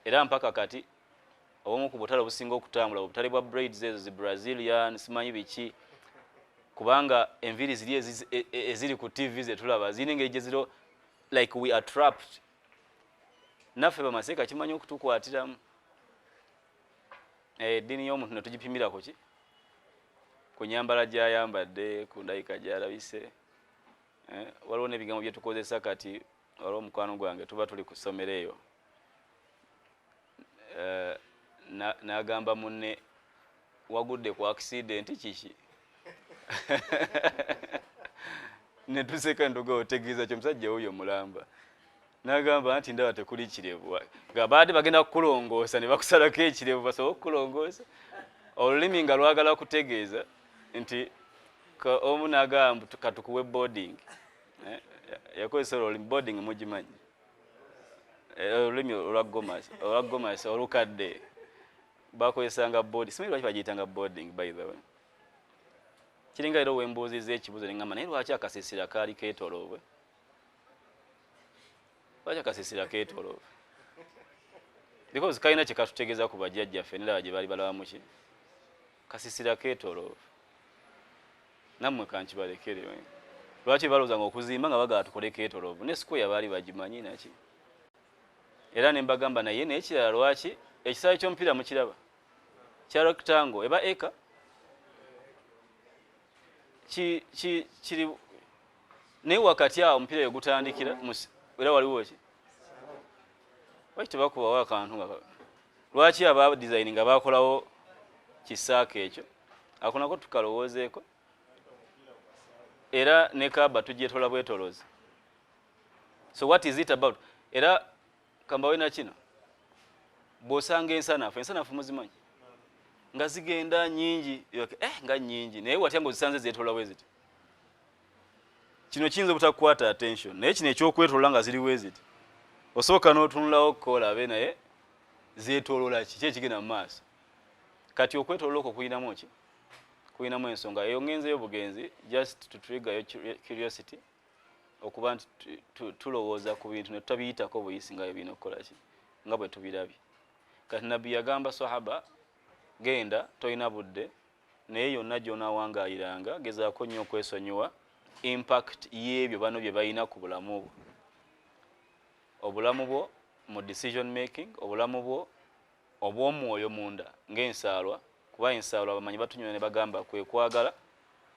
A: Era mpaka kati obumu ku butale obusinga okutambula obutale bwa braids ezo zi Brazilian, simanyi biki, kubanga enviiri ziri eziri ku TV zetulaba zirina engeri gye ziro, like we are trapped. Naffe bamaseeka kimanyi okutukwatiramu. Eddiini y'omuntu ne tugipimira ku ki? Ku nyambala gy'ayambadde, ku ndabika gy'alabise, waliwo n'ebigambo bye tukozesa. Kati waliwo omukwano gwange, tuba tuli ku ssomero eyo, n'agamba munne, "Wagudde ku accident kiki?" Ne tuseka, ntuga otegeeza ki, omusajja wuuyo mulamba. N'agamba nti, "Ndaba tekuli kirevu," nga baadde bagenda kukulongoosa ne bakusalako ekirevu basobole okukulongoosa. Olulimi nga lwagala kutegeeza nti omu n'agamba, "Katukuwe boarding." Yakozesa olulimi boarding, mugimanyi, olulimi olwa gomasi olukadde bakozesanga boarding. Simanyi lwaki bagiyitanga boarding, by the way. Kiringa era wembuuziza ekibuuzo neŋŋamba, naye lwaki akasiisira kaali keetoloobwe? Lwaki akasiisira keetoloovu? Because kalina kye katutegeeza ku bajjajjaffe neraba gye baali balabamu ki kasisira keetoloovu. Nammwe kankibalekere, lwaki balowooza nga okuzimba nga bagala tukole keetoloovu ne square baali bagimanyi naki? Era ne mbagamba, naye n'ekirala, lwaki ekisaawe ky'omupiira mukiraba kya rectangle eba eka kiri, naye wakati awo omupiira we gutandikira era waliwo ki? Lwaki tebakubawo akantu nga lwaki aba design nga bakolawo kisaaka ekyo? Ako nako tukalowoozeeko. Era ne Kaaba tugyetola bwetoloozi. So what is it about? Era kambawe na kino, bw'osanga ensanafu, ensanafu muzimanyi, nga zigenda nyingi, nga nyingi, naye watya ng'ozisanze zeetola bwe ziti? Kino kiyinza obutakukwata attention, naye kino ekyokwetolola nga ziri bwe ziti, osooka n'otunulawo kolabe, naye zeetolola ki? Ki ekigenda mu maaso kati? Okwetolola okwo kuyinamu ki? Kuyinamu ensonga. Eyo ngenzeyo bugenzi just to trigger your curiosity, okuba nti tulowooza ku bintu ne tutabiyitako buyisi nga bwe birina okukola ki, nga bwe tubirabye. Kati Nabbi yagamba sahaba, "Genda, tolina budde, naye yonna gy'onaawangaaliranga gezaako nnyo okwesonyiwa impact y'ebyo bano bye balina ku bulamu bwo, obulamu bwo mu decision making, obulamu bwo obw'omwoyo munda ng'ensaalwa." Kuba ensaalwa bamanyi batunywa ne bagamba kwe kwagala,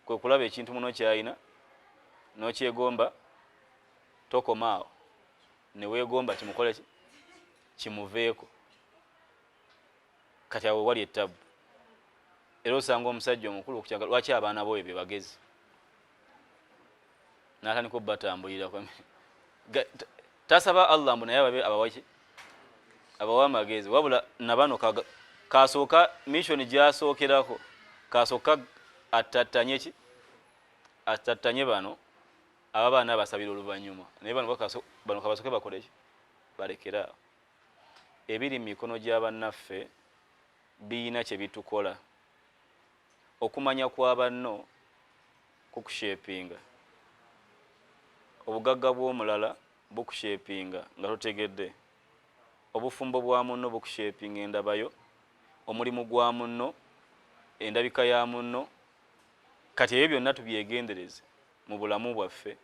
A: kwe kulaba ekintu muno kyalina n'okyegomba, tokoma awo, ne weegomba kimukole ki, kimuveeko. Kati awo wali ettabu. Era osanga omusajja omukulu okukyaga lwaki abaana bo ebyo bagezi n'atandika obbatambulira, tasaba Allah mbu naye ababe abawaki, abawa amagezi, wabula nabano kasooka mission gyasookerako, kasooka attattanye ki, attattanye bano ababaana abasabira oluvannyuma, naye bano bano kabasooke bakole ki, balekere awo. Ebiri mu mikono gya bannaffe biyina kye bitukola. Okumanya kwa banno kukushapinga, obugagga bw'omulala bukushapinga nga totegedde, obufumbo bwa munno bukushapinga endabayo, omulimu gwa munno, endabika ya munno. Kati ebyo byonna tubyegendereze mu bulamu bwaffe,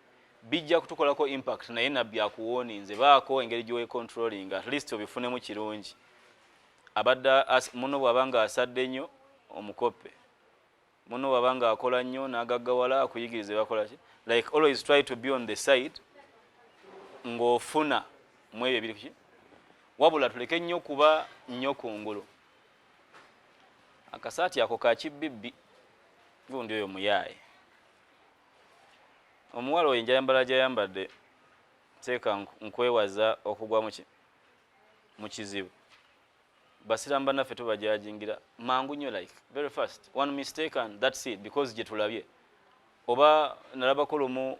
A: bijja kutukolako impact. Naye Nabbi akuwarninze, baako engeri gy'owecontrolling, at least obifunemu kirungi. Abadde muno bw'aba nga asadde nnyo, omukoppe. Muno bw'aba nga akola nnyo n'agaggawala, akuyigirize bakola ki. Like always try to be on the side ng'ofuna mu ebyo ebiri kuki. Wabula tuleke nnyo kuba nnyo kungulu. Akasaati ako ka kibibbi, gundi oyo muyaaye, omuwala oyo enjayambala gyayambadde, teeka nkwewaza okugwa muki, mu kizibu. Basiraamu bannaffe tubajajingira mangu nnyo, like very fast, one mistake and that's it, because gye tulabye. Oba nalabako lumu,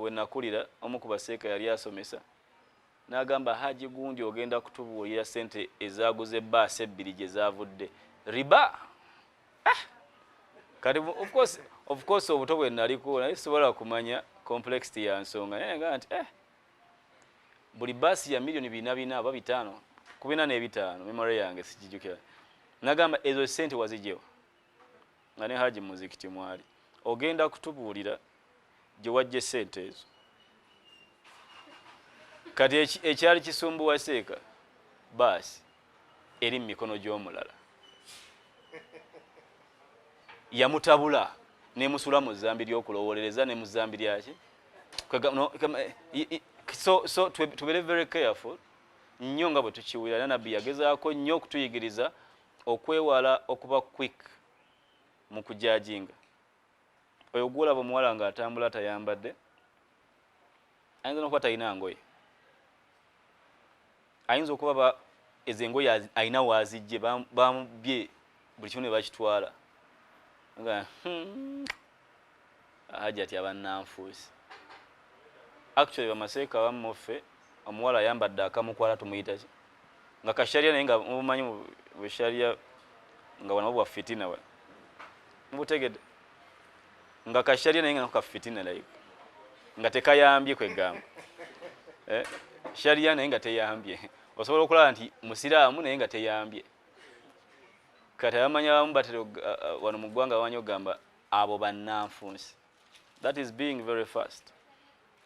A: we nakulira, omu ku baseeka yali asomesa n'agamba, "Haji gundi, ogenda kutubuulira sente ezaguza ebbaasi ebbiri gye zaavudde riba." Ah! Kati of course obuto bwe naliko, naye sisobola kumanya complexity ya nsonga, naye nga nti buli baasi ya miliyoni bina bina oba bitaano ku bina n'ebitaano, memory yange sikijjukira. Nagamba, "Ezo sente wazigyewa?" Nga ne haji muzikiti mwali, "Ogenda kutubuulira gye wajja sente ezo." Kati ekyali kisumbuwa seeka, baasi eri mu mikono gy'omulala. Yamutabula nemusula mu zambi ly'okulowolereza ne mu zambi lyaki. So tubeere very careful nnyo nga bwe tukiwulira. Era Nabbi yagezaako nnyo okutuyigiriza okwewala okuba quick mu kujajinga. Oyo gwolaba omuwala ng'atambula tayambadde, ayinza n'okuba talina ngoye, ayinza okuba ezo engoye alina waazijje, bamubye buli kimu ne bakitwala nga Hajati abannanfuusi. Actually bamaseeka abamu muffe omuwala ayambadde akamukwala tumuyita ki nga kasharia, naye nga mubumanyi busharia nga wano bwa fitina wa mubutegedde nga kasharia, naye nga nako kafitina, like nga tekayambye kwegamba sharia naye nga teyambye. Osobola okulaba nti musiraamu naye nga teyambye. Kati abamanyi abamu batera wano mu ggwanga bamanyi okugamba abo bannanfunsi. That is being very fast.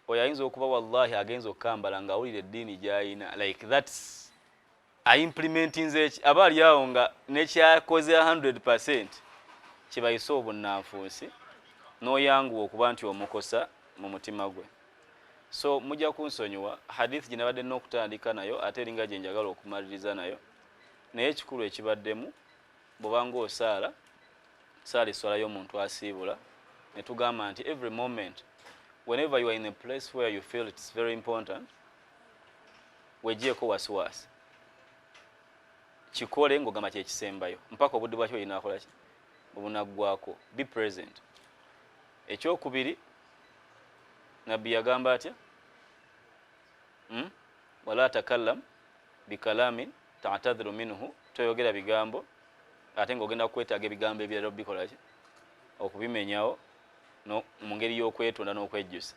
A: Oyo ayinza okuba wallahi agenza okukambala ng'awulira eddiini gy'ayina, like that's aimplementinze eki aba ali awo nga nekyakoze 100% kibayise obunnanfunsi, n'oyanguwa okuba nti omukosa mu mutima gwe. So mujja kunsonyiwa, hadith gye nabadde n'okutandika nayo ate eringa gye njagala okumaliriza nayo, naye ekikulu ekibaddemu, bw'obanga osaala, saala esswala y'omuntu asiibula, ne tugamba nti every moment whenever you are in a place where you feel it's very important, wegyeko wasiwasi, kikole ng'ogamba kyekisembayo mpaka obudde bwakyo olinakola ki obunaggwako. Be present. Ekyokubiri, Nabbi yagamba atya? Wala takallam bikalamin ta'tadhiru minhu, toyogera bigambo ate ng'ogenda kwetaaga ebigambo ebirala obikola ki okubimenyawo mu ngeri y'okwetonda n'okwejjusa.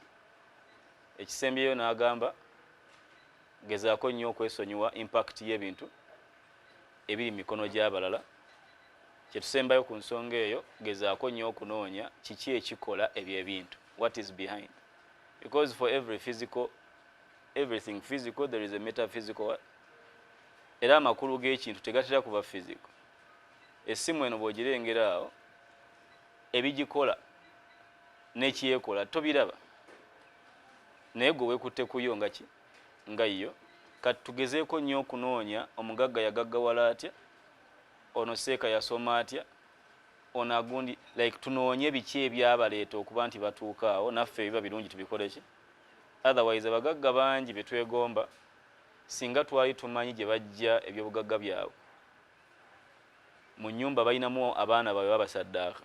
A: Ekisembyeyo n'agamba gezaako nnyo okwesonyiwa impact y'ebintu ebiri mu mikono gy'abalala. Kyetusembayo ku nsonga eyo, gezaako nnyo okunoonya kiki ekikola ebyo ebintu, what is behind, because for every physical, everything physical, there is a metaphysical what? Era amakulu g'ekintu tegatera kuba physical. Essimu eno bw'ogirengera awo, ebigikola n'ekyekola tobiraba, naye gwe weekutte kuyo nga ki nga yo. Kati tugezeeko nnyo okunoonya omugagga yagaggawala atya, ono seeka yasoma atya, ono agundi, like tunoonye biki ebyabaleeta okuba nti batuuka awo, naffe ebiba birungi tubikole ki. Otherwise abagagga bangi betwegomba, singa twali tumanyi gye bajja ebyobugagga byabwe, mu nyumba balinamu abaana baabwe babasaddaaka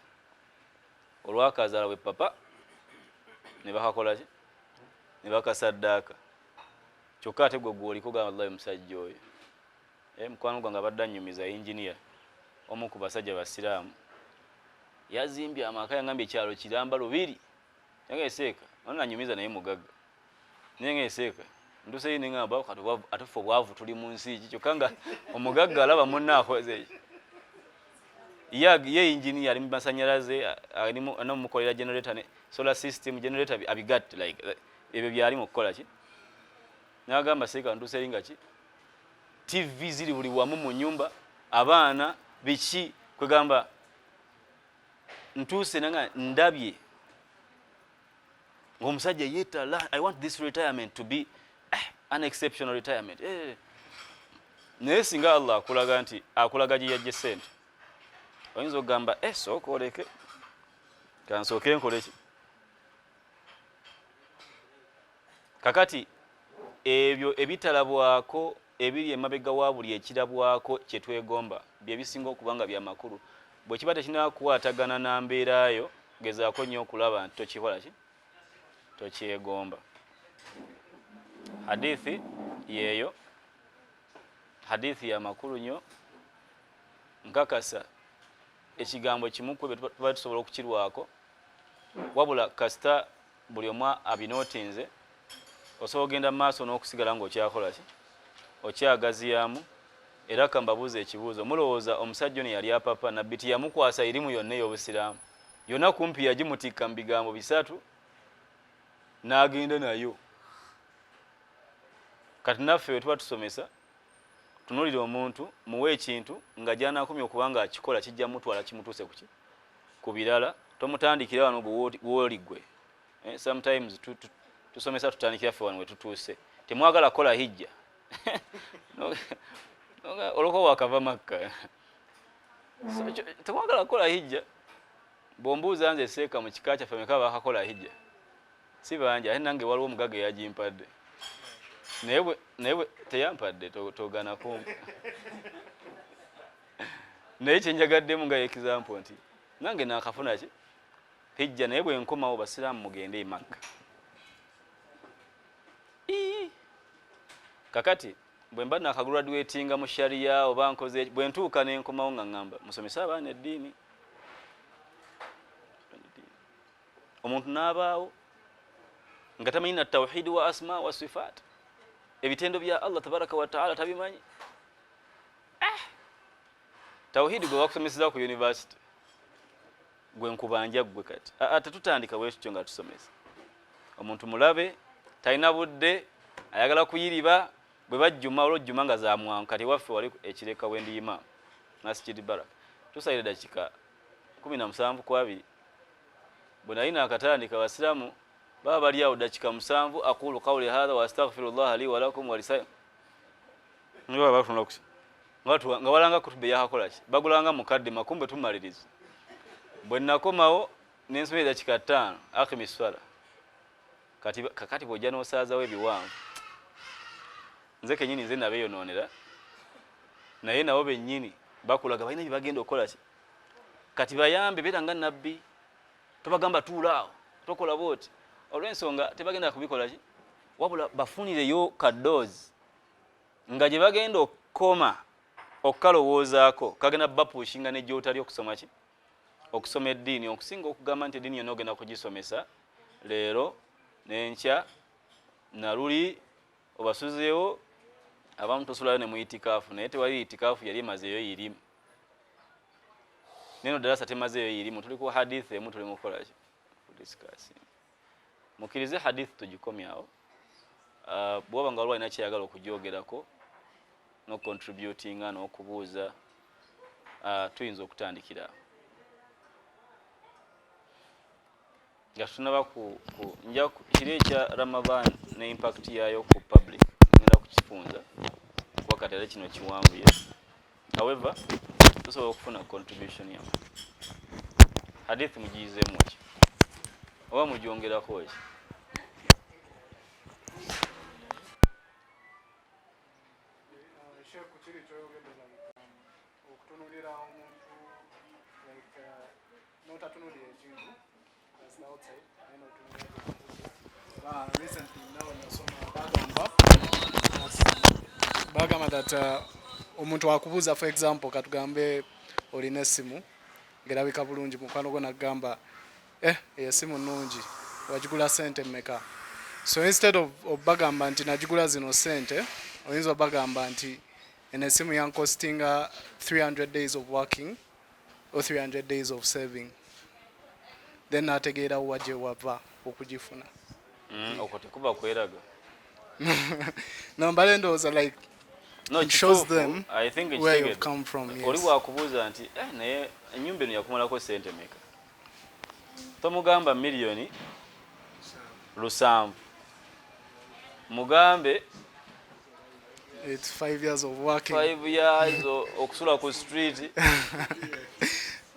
A: olwakazaala bwe papa ne bakakola ki ne bakasaddaaka. Kyokka ate gwe gwoliko gamba wallahi omusajja oyo, mukwano gwange abadde annyumiza, engineer omu ku basajja basiraamu, yazimbye amaka, yangambye ekyalo kiramba lubiri, yange seeka ono nanyumiza naye mugagga, naye nga eseeka ntuseyo neŋamba kati ate ffe obwavu tuli mu nsi ki, kyokka nga omugagga alaba munne akoze eki. Ye engineer ali mu masanyalaze, nomukolera generator ne solar system generator abigatte, like ebyo byali mu kukola ki. Nagamba seeka ntuseyo nga ki TV ziri buli wamu mu nyumba, abaana biki, kwegamba ntuuse nanga ndabye ng'omusajja yeetala, I want this retirement to be an exceptional retirement. Naye singa Allah akulaga nti akulaga gye yajja sente, oyinza okugamba sooka oleke kansooke nkole ki. Kakati ebyo ebitalabwako ebiri emabega wa buli ekirabwako kye twegomba bye bisinga okuba nga byamakulu. Bwe kiba tekinakukwatagana na mbeerayo, gezaako nnyo okulaba nti tokikola ki tokyegomba. Hadithi yeeyo, hadithi ya makulu nnyo. Nkakasa ekigambo kimu ku ebyo tuba tusobola okukirwako, wabula kasita buli omu abinootinze, osobola ogenda mu maaso n'okusigala ng'okyakola ki okyagaziyamu. Era kambabuuza ekibuuzo, mulowooza omusajja ono yali apapa? Nabbi tiyamukwasa irimu yonna ey'obusiraamu yonna, kumpi yagimutikka mu bigambo bisatu n'agenda nayo. Kati naffe bwe tuba tusomesa, tunuulira omuntu, muwe ekintu nga gy'anaakomya okuba nga akikola kijja mutwala kimutuuse kuki. Ku birala tomutandikira wano gwoli gwe. Sometimes tusomesa tutandikira ffe wano wetutuuse. Temwagala kukola hijja olwokuba wakava Makka. Temwagala kukola hijja. Bw'ombuuza nze seeka mu kika kyaffe meka bakakola hijja, si bangi, ate nange waliwo omugagga eyagimpadde, naye teyampadde, togana kumpa. Naye kyenjagaddemu nga example nti nange nakafuna ki hijja, naye bwe nkomawo basiraamu mugende e Makka. Kakati bwe mba nakagraduatinga mu sharia oba nkoze, bwe ntuuka ne nkomawo nga ŋŋamba musomese abaana eddiini. Omuntu n'abaawo nga tamanyi na tawhidi wa asma wa sifat, ebitendo bya Allah tabaraka wa taala tabimanyi. Tawhidi gwe bakusomeseza ku university gwe nkubanja gwe kati tetutandika bwe tutyo nga tusomesa. Omuntu mulabe talina budde, ayagala kuyiriba, bwe bajjuma olwojjuma nga za mwangu. Kati waffe wali ekireka wendiyima Masjid Baraka tusalira dakika 17 ku 2. Bwe nali nakatandika abasiraamu baba bali awo dakika 7, aqulu qawli hadha wa astaghfirullah li wa lakum wa lisai, nga walanga kutuba yakakola ki, bagulanga mukadde makumbe tumaliriza. Bwe nakomawo nensoma edakika 5 aqimi swala. Kati kakati bw'ojja n'osaazawo ebiwanvu, nze kennyini nze nabeeyonoonera, naye nabo bennyini bakulaga balina bye bagenda okukola ki. Kati bayambe, beera nga nabbi, tobagamba tuula awo tokola bwoti, olw'ensonga tebagenda kubikola ki, wabula bafunireyo kadoozi nga gye bagenda okukoma okukalowoozaako kagenda bapushinga ne gy'otali okusoma ki, okusoma eddiini, okusinga okugamba nti eddiini yonna ogenda kugisomesa leero n'enkya naluli obasuzeewo abamu tosulayo ne mu itikaafu, naye tewali itikaafu yali emazeeyo irimu, neno darasa temazeeyo irimu, tuli ku hadith emu tuli mukukola ki, kudiscussing. Mukkirize hadith tugikomyawo. Bw'oba nga waliwo alina kyeyagala okugyogerako n'okucontributinga n'okubuuza, tuyinza okutandikira nga tunaba ku nja kiri ekya Ramadan ne impact yayo ku public, ngenda kukifunza kuba kati ate kino kiwanvuye. However, tusobola okufuna contribution yammwe. Hadith mugiyizeemu ki oba mugyongerako ki?
C: Sheikh, kiri kyoyogedde like okutunuulira omuntu like n'otatunuulira ekintu as the outside, naye n'otunuulira. Recently nawe nasoma bagamba that omuntu akubuuza, for example, katugambe olina essimu ng'erabika bulungi, mukwano gwo nagamba, "Eh, eyo essimu nnungi, wagigula sente mmeka?" So instead of obagamba nti nagigula zino sente, oyinza obagamba nti eno essimu yancostinga 300 days of working or 300 days of saving, then nategeera wa gye wava okugifuna.
A: Okwo tekuba kweraga.
C: No, mbale ndowooza like
A: No,
C: it shows
A: kituufu.
C: them
A: I think
C: where you've
A: ekitegedde.
C: come from, yes.
A: Oli bwakubuuza nti naye ennyumba eno yakumalako sente meka, tomugamba 7 miliyoni, mugambe
C: It's 5 years of working.
A: 5 years okusula ku street.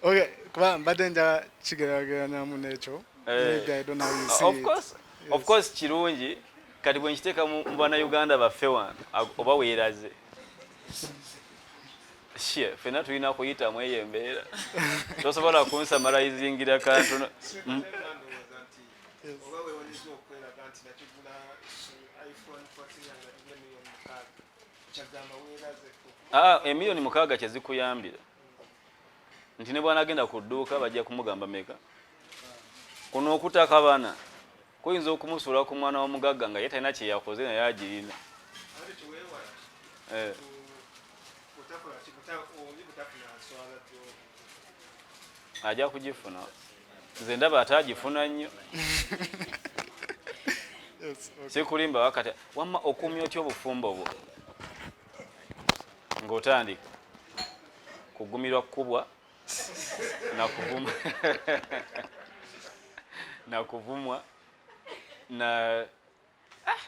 C: Okay, kuba mbadde nja kigeraageranyamu n'ekyo. Maybe I don't know how you see
A: Of
C: it.
A: course, of course kirungi. Kati bwe nkiteeka mu bannayuganda baffe wano, oba weeraze shie, ffenna tulina kuyitamu eyo embeera, tosobola kunsamalizingira kantu.
B: Ndowooza nti oba weewaliza okweraga nti nakigula iPhone 14 yange nagigula 6 miliyoni, kyagamba weeraze.
A: Ah, 6 miliyoni kyezikuyambira nti ne bwanagenda ku dduuka bajja kumugamba meka. Kuno okutakabana kuyinza okumusuula ku mwana w'omugagga nga ye talina kyeyakoze naye agirina.
B: Ate kiweewala butakola ki, oli butafuna nswala gyoli.
A: Ajja kugifuna, nze ndaba ate agifuna nnyo.
C: Yes, okay.
A: Sikulimba, wakati wamma okuumya otya obufumbo bwo ng'otandika kugumirwa kkubwa? Nakuvuma nakuvumwa na ah!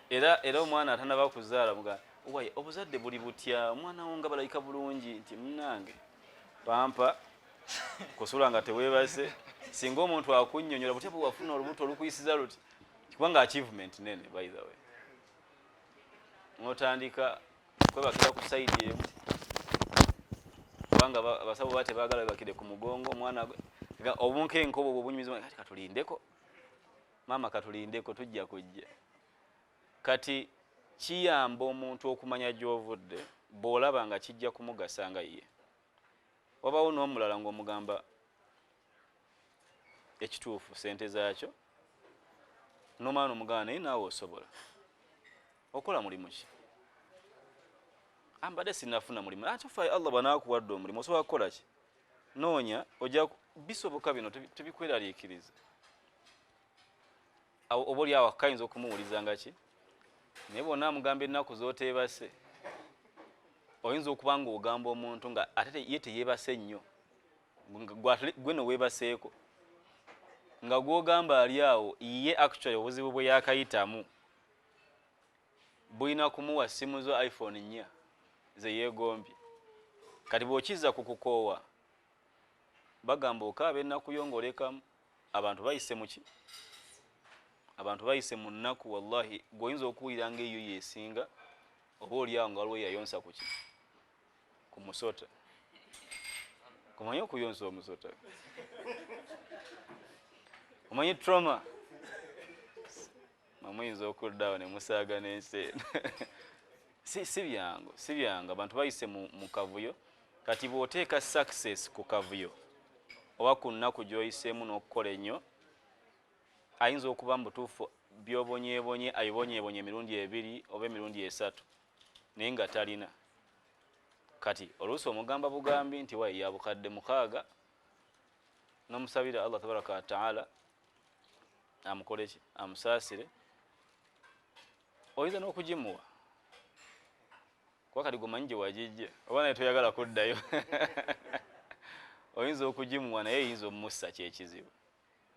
A: Era omwana atanaba kuzaala muga wayi obuzadde buli butya, omwana wo nga balabika bulungi, nti munange pampa kusula nga teweebase. Singa omuntu akunnyonnyola butya bwe wafuna olubuto olukuyisiza luti, kubanga achievement nene. By the way, n'otandika kwebakira ku side emu, kubanga abasawo ba tebaagala webakire ku mugongo omwana obunkenke obwo bwebunyumiza. Kati katulindeko maama, katulindeko, tujja kujja. Kati kiyamba omuntu okumanya gy'ovudde bw'olaba nga kijja kumugasa nga ye. Wabawo n'omulala ng'omugamba ekituufu, sente zaakyo nomala nomugamba, naye naawe osobola okola mulimu ki? Ambadde sinafuna mulimu. Ate ofa Allah bw'anaakuwadde omulimu osobola kukola ki? Noonya, ojja bisoboka bino, tebikweraliikiriza. Oba oli awo kayinza okumuwuliza nga ki, naye bwonna amugamba ennaku z'oteebase, oyinza okuba nga ogamba omuntu nga ate ye teyeebase nnyo, gwe no weebaseeko, nga gw'ogamba ali awo ye actually obuzibu bwe yakayitamu bulina kumuwa simu zo iPhone 4 ze yeegombye. Kati bw'okizza ku kukoowa, bagamba okaaba ennaku yo ng'olekamu abantu bayise muki, abantu bayise mu nnaku. Wallahi gweoyinza okuwulira ngaeyo yesinga, oba oli awo nga waliwo yayonsa kuki, ku musota. Kumanyi okuyonsa omusota, omanyi trauma mamuyinza okudda awo ne musaaga n'ensi eno. Si byangu, si byangu. Abantu bayise mu kavuyo. Kati bw'oteeka success ku kavuyo oba ku nnaku gy'oyiseemu n'okukola ennyo, ayinza okuba mu butuufu by'obonyeebonye abibonyeebonye emirundi ebiri oba emirundi esatu, naye nga talina. Kati oluusi omugamba bugambi nti wayi ya 6,000, n'omusabira Allah tabaraka wataala amukole ki, amusaasire. Oyinza n'okugimuwa kuba kati gomanyi gye wagijja, oba naye toyagala kuddayo, oyinza okugimuwa, naye eyinza omussa kyekizibu.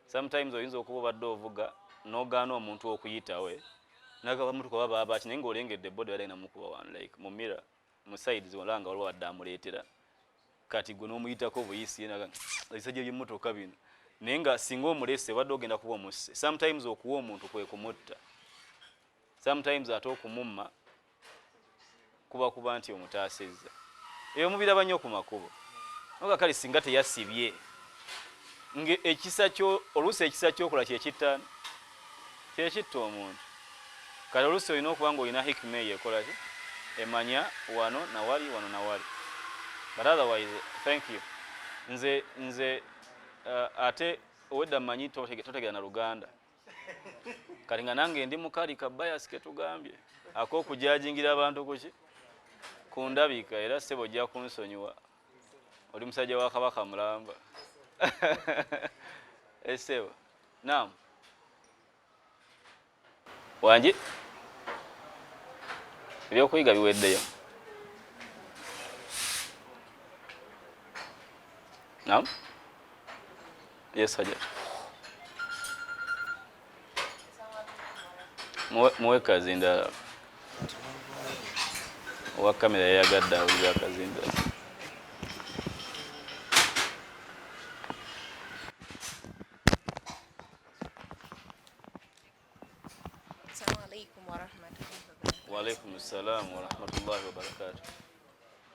A: Sometimes oyinza okuba obadde ovuga n'ogaana omuntu okuyitawe, nagaba mutuka oba baabaki, naye ng'olengedde body badde namukuba wano, like mu mirror, mu sides olaba nga waliwo wadde amuleetera. Kati gwe n'omuyitako buyisi, ebisajja by'emmotoka bino, naye nga singa omulese obadde ogenda kuba omusse. Sometimes okuwa omuntu kwe kumutta, sometimes ate okumumma kuba kuba nti omutaasizza. Ebyo mubiraba nnyo ku makubo. Noga kale singa teyasibye nge ekisa kyo, oluusi ekisa kyokola kyekitta, kyekitta omuntu. Kale oluusi olina okuba nga olina hikima eyo ekola ki, emanya wano nawali, wano nawali. But otherwise, thank you. Nze ate owedda mmanyi totegera na Luganda. Kati nga nange ndi mukali ka bias ketugambye ak'okujajingira abantu kuki, ku ndabika. Era ssebo ojja kunsonyiwa, oli musajja wa Kabaka mulamba. Essebo naam, wangi, ebyokuyiga biweddeyo? Naam, yes, Hajat. Muwe kazinda, owa kamera yayagadde awulira akazinda.
D: Assalamu alaikum warahmatullahi wabarakatuh.
A: Waalaikum salam warahmatullahi wabarakatuh.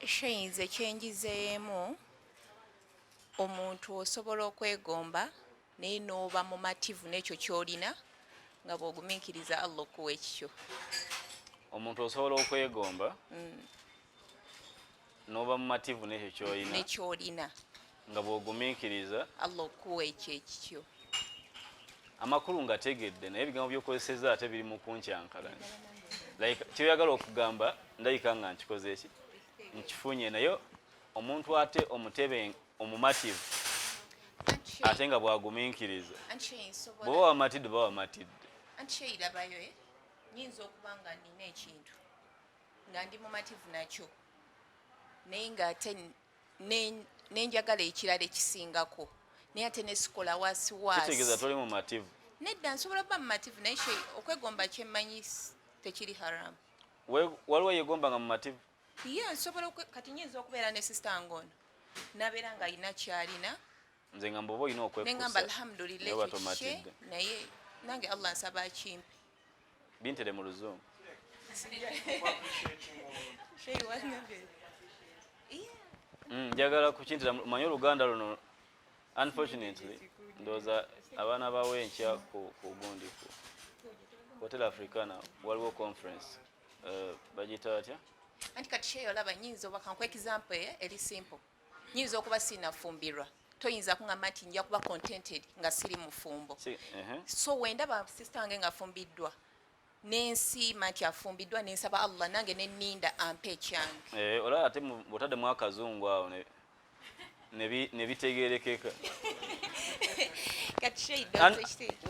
D: Sheikh, nze kyenjizeemu, omuntu osobola okwegomba naye n'oba mumativu n'ekyo ky'olina nga bw'ogumiikiriza Allah okuwa ekikyo.
A: Omuntu osobola okwegomba n'oba mumativu n'ekyo kyolina,
D: nekyolina,
A: nga bw'ogumiikiriza
D: Allah okuwa ekyo ekikyo.
A: Amakulu nga tegedde, naye ebigambo by'okozesezza ate biri mu kunkyankalanya. Like kyoyagala okugamba ndabika nga nkikoze eki, nkifunye, naye omuntu ate omutebe omumativu ate nga bw'agumiikiriza,
D: Anti Sheikh, nsobola
A: bw'oba wamatidde, oba wamatidde.
D: Anti Sheikh, labayo, nyinza okuba nga nina ekintu nga ndi mumativu nakyo, naye ng'ate Nenjagala ekirala ekisingako, naye ate nesikola wasi
A: Kitegeeza
D: wasi.
A: toli mumativu.
D: Nedda, nsobola okuba mumativu, naye sheikh, okwegomba kyemmanyi tekiri haramu.
A: Waliwo yegomba nga mumativu?
D: Ye nsobola kati nyinza okubeera ne sister wange ono, nabeera nga alina kyalina,
A: Nze nga mboba olina
D: nengamba
A: okwekusa
D: alhamdulillah,
A: naye oba
D: ekyo kikye,
A: tomatidde.
D: Naye nange Allah nsaba akimpe.
A: Bintere mu Luzungu.
B: Appreciating omuntu.
D: Sheikh, wangambye. Yeah.
A: Njagala kukintira manyi Oluganda luno, unfortunately ndowooza abaana bawe enkya ku gundi, ku Hotel Africana waliwo conference, bagiyita batya?
D: Anti kati sheikh, olaba nyinza oba kankuwa example eri simple, nyinza okuba sinafumbirwa, toyinza kuŋŋamba nti nja kuba contented nga siri mufumbo.
A: Si, ehe.
D: So wendaba sister wange ng'afumbiddwa, nensiima nti afumbiddwa, nensaba Allah nange neninda ampe ekyange.
A: Olaba ate bw'otaddemu akazungu awo ne bitegeerekeka.
D: Kati sheikh,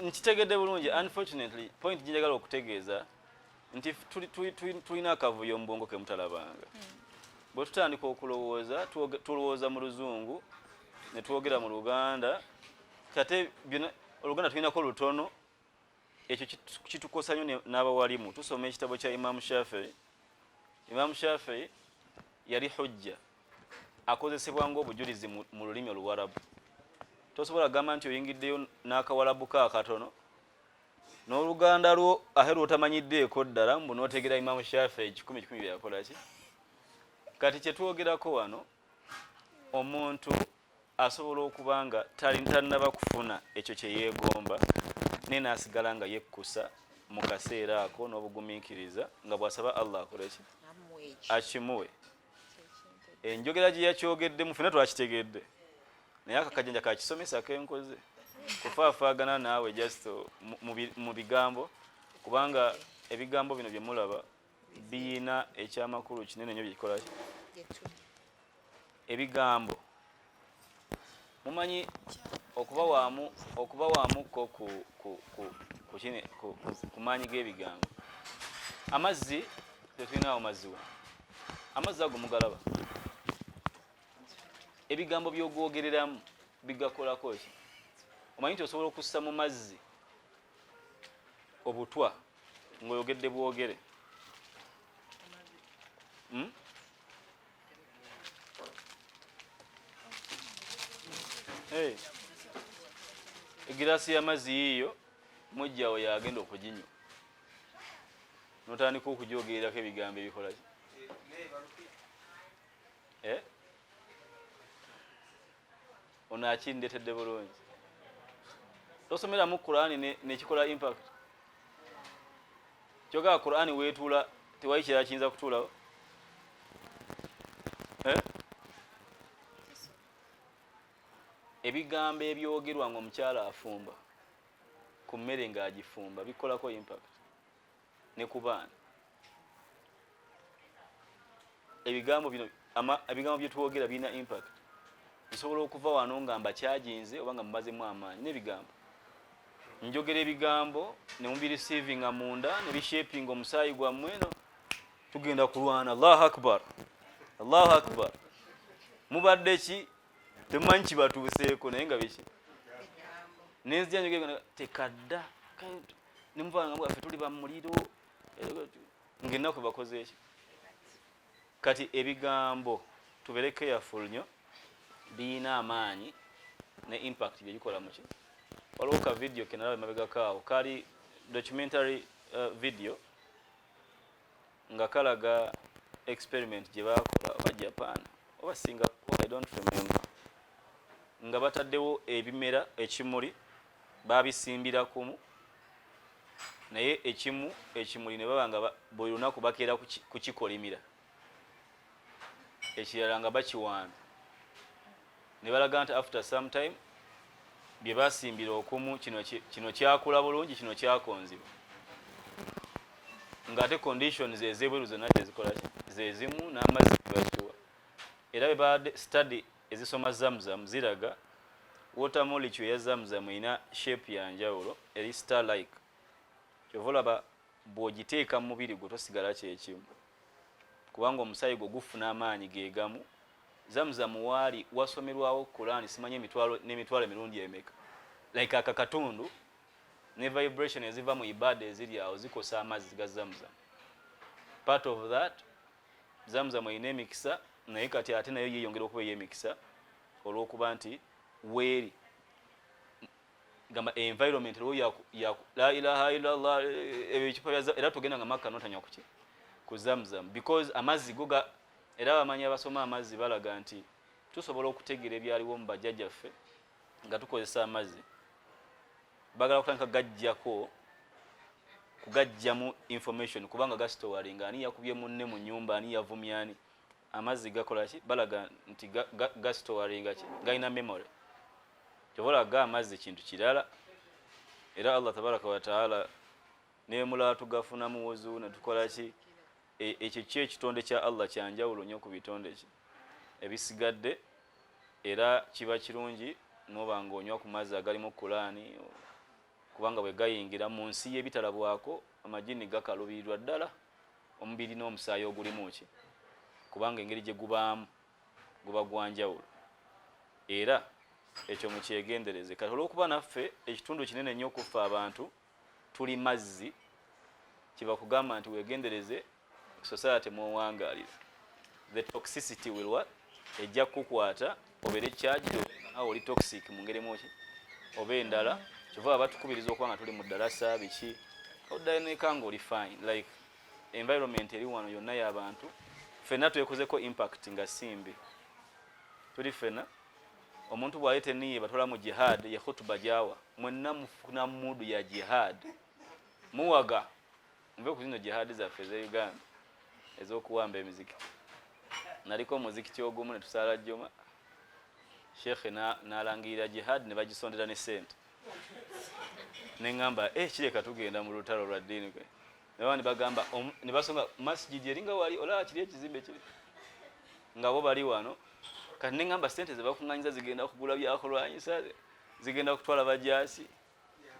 A: Nkitegedde bulungi. Unfortunately, point gyenjagala okutegeeza nti tulina akavuyo mu bwongo ke mutalabanga. Bwe tutandika okulowooza, tulowooza mu Luzungu ne twogera mu Luganda, kate byonna Oluganda tulinako lutono. Ekyo kitukosa nnyo n'abawalimu. Tusoma ekitabo kya Imamu Shafii. Imamu Shafii yali hujja, akozesebwa ng'obujulizi mu lulimi Oluwarabu. Tosobola kugamba nti oyingiddeyo n'akawalabu ka akatono n'Oluganda lwo ate lw'otamanyiddeeko ddala, mbu n'otegeera Imamu Shafii kikumi kikumi bye yakola ki. Kati kye twogerako wano, omuntu asobola okuba nga tannaba kufuna ekyo kye yeegomba, naye n'asigala nga yekkusa mu kaseera ako n'obugumiikiriza, nga bw'asaba Allah akole ki?
D: Amuwe ekyo.
A: Akimuwe. Enjogera gye yakyogeddemu ffenna twakitegedde, naye akakajanja kakisomesa kenkoze kufaafaagana naawe just mu bigambo, kubanga ebigambo bino bye mulaba biyina ekyamakulu kinene nnyo byekikola ki. Ebigambo, mumanyi okuba waamukko ku maanyi g'ebigambo. Amazzi tetulinawo mazzi wano. Amazzi ago mugalaba, ebigambo by'ogwogereramu bigakolako ki? Omanyi nti osobola okussa mu mazzi obutwa ng'oyogedde bwogere? Hey. Egiraasi y'amazzi yiiyo, mujjawo yagenda okuginywa, notandika okugyogererako ebigambo ebikola ki? Eh? Ono akindetedde bulungi. Tosomeramu Qurani nekikola impact. Kyogaba Qurani weetuula, tewali kirala kiyinza kutuulawo, eh? Ebigambo ebyogerwa nga omukyala afumba ku mmere ng'agifumba bikolako impact ne ku baana. Ebigambo bino, ebigambo byetwogera birina impact. Nsobola okuva wano nga mbakyajinze oba nga mubazemu amaanyi n'ebigambo. Njogera ebigambo ne mubireceivinga munda ne bishapinga omusaayi gwammwe. No tugenda kulwana, Allahu akbar, Allahu akbar. Mubadde ki? Temumanyi kibatuuseeko, naye nga biki? Nenzija njogera tekadda nemuvanga ffe tuli bamuliro ng'ennaku bakoze eki. Kati ebigambo, tubeere careful nnyo, biyina amaanyi ne impact byebikola muki. Waliwo ka video kenalaba emabegako awo, kali documentary video nga kalaga experiment gye bakola oba Japan oba Singapore, I don't remember, nga bataddewo ebimera, ekimuli babisimbira kumu, naye ekimu ekimuli ne baba nga buli lunaku bakeera kukikolimira, ekirala nga bakiwanda, ne balaga nti after some time bye basimbira okumu kino kyakula bulungi, kino kyakonziba, ng'ate conditions ez'ebweru zonna tezikola zezimu n'amazzi bakiwa. Era bwe badde study ezisoma Zamzam ziraga water molecule ya Zamzam erina shape ya njawulo, eri star like. Kyova olaba bw'ogiteeka mu mubiri gwo tosigala kyekimu, kubanga omusaayi gwo gufuna amaanyi gegamu. Zamzam waali wasomerwawo Quran simanyi emitwalo n'emitwalo emirundi emeka, like akakatundu ne vibration eziva mu ibada eziri awo zikosa amazzi ga Zamzam. Part of that, Zamzam erina emikisa, naye kati ate nayo yeyongera okuba ey'emikisa olw'okuba nti weeri gamba environment eriwo ya la ilaha illallah, ebyo ekipa bya era tugenda nga Makka notanywa kuki ku Zamzam, because amazzi go era abamanyi abasoma amazzi balaga nti tusobola okutegeera ebyaliwo mu bajjajjaffe nga tukozesa amazzi. Bagala kutandika gajjako kugajjamu information, kubanga gastowaringa ani yakubye munne mu nyumba, ani yavumye ani. Amazzi gakola ki? Balaga nti gastowaringa ki, galina memory. Kyova olaga amazzi kintu kirala, era Allah tabaraka wataala nemulala tugafunamu wuzu netukola ki. Ekyo kyo ekitonde kya Allah kyanjawulo nnyo ku bitonde ki ebisigadde, era kiba kirungi noba nga onywa ku mazzi agalimu Kulaani, kubanga bwe gayingira mu nsi y'ebitalabwako amajini gakalubirirwa ddala omubiri n'omusaayi ogulimu ki, kubanga engeri gye gubaamu guba gwa njawulo, era ekyo mukyegendereze. Kati olw'okuba naffe ekitundu kinene nnyo okuffe abantu tuli mazzi, kiba kugamba nti weegendereze society mw'owangaalira. The toxicity will what? Ejja kukukwata obeere charged, awo oli toxic mu ngeri muki oba endala. Kyova batukubiriza okuba nga tuli mu ddalasa biki, oddayo neka nga oli fine, like environment eri wano yonna y'abantu ffenna twekozeko impact nga simbi tuli ffenna. Omuntu bw'aleeta eniye batwala mu jihad, ye khutuba gyawa mwenna mufuna mood ya jihad, muwaga nve ku zino jihad zaffe eze Uganda ez'okuwamba emizikiti. Naliko omuzikiti ogumu ne tusaala jjuma, shekhe n'alangirira jihad ne bagisondera ne sente, neŋŋamba kireka tugenda mu lutalo lwa ddiini kwe. Nabandi bagamba ne basonga masjid eringa wali olaba kiri ekizimbe kiri nga bo bali wano. Kati neŋŋamba sente ze bakuŋŋanyiza zigenda kugula byakulwanyisa, zigenda kutwala bajaasi,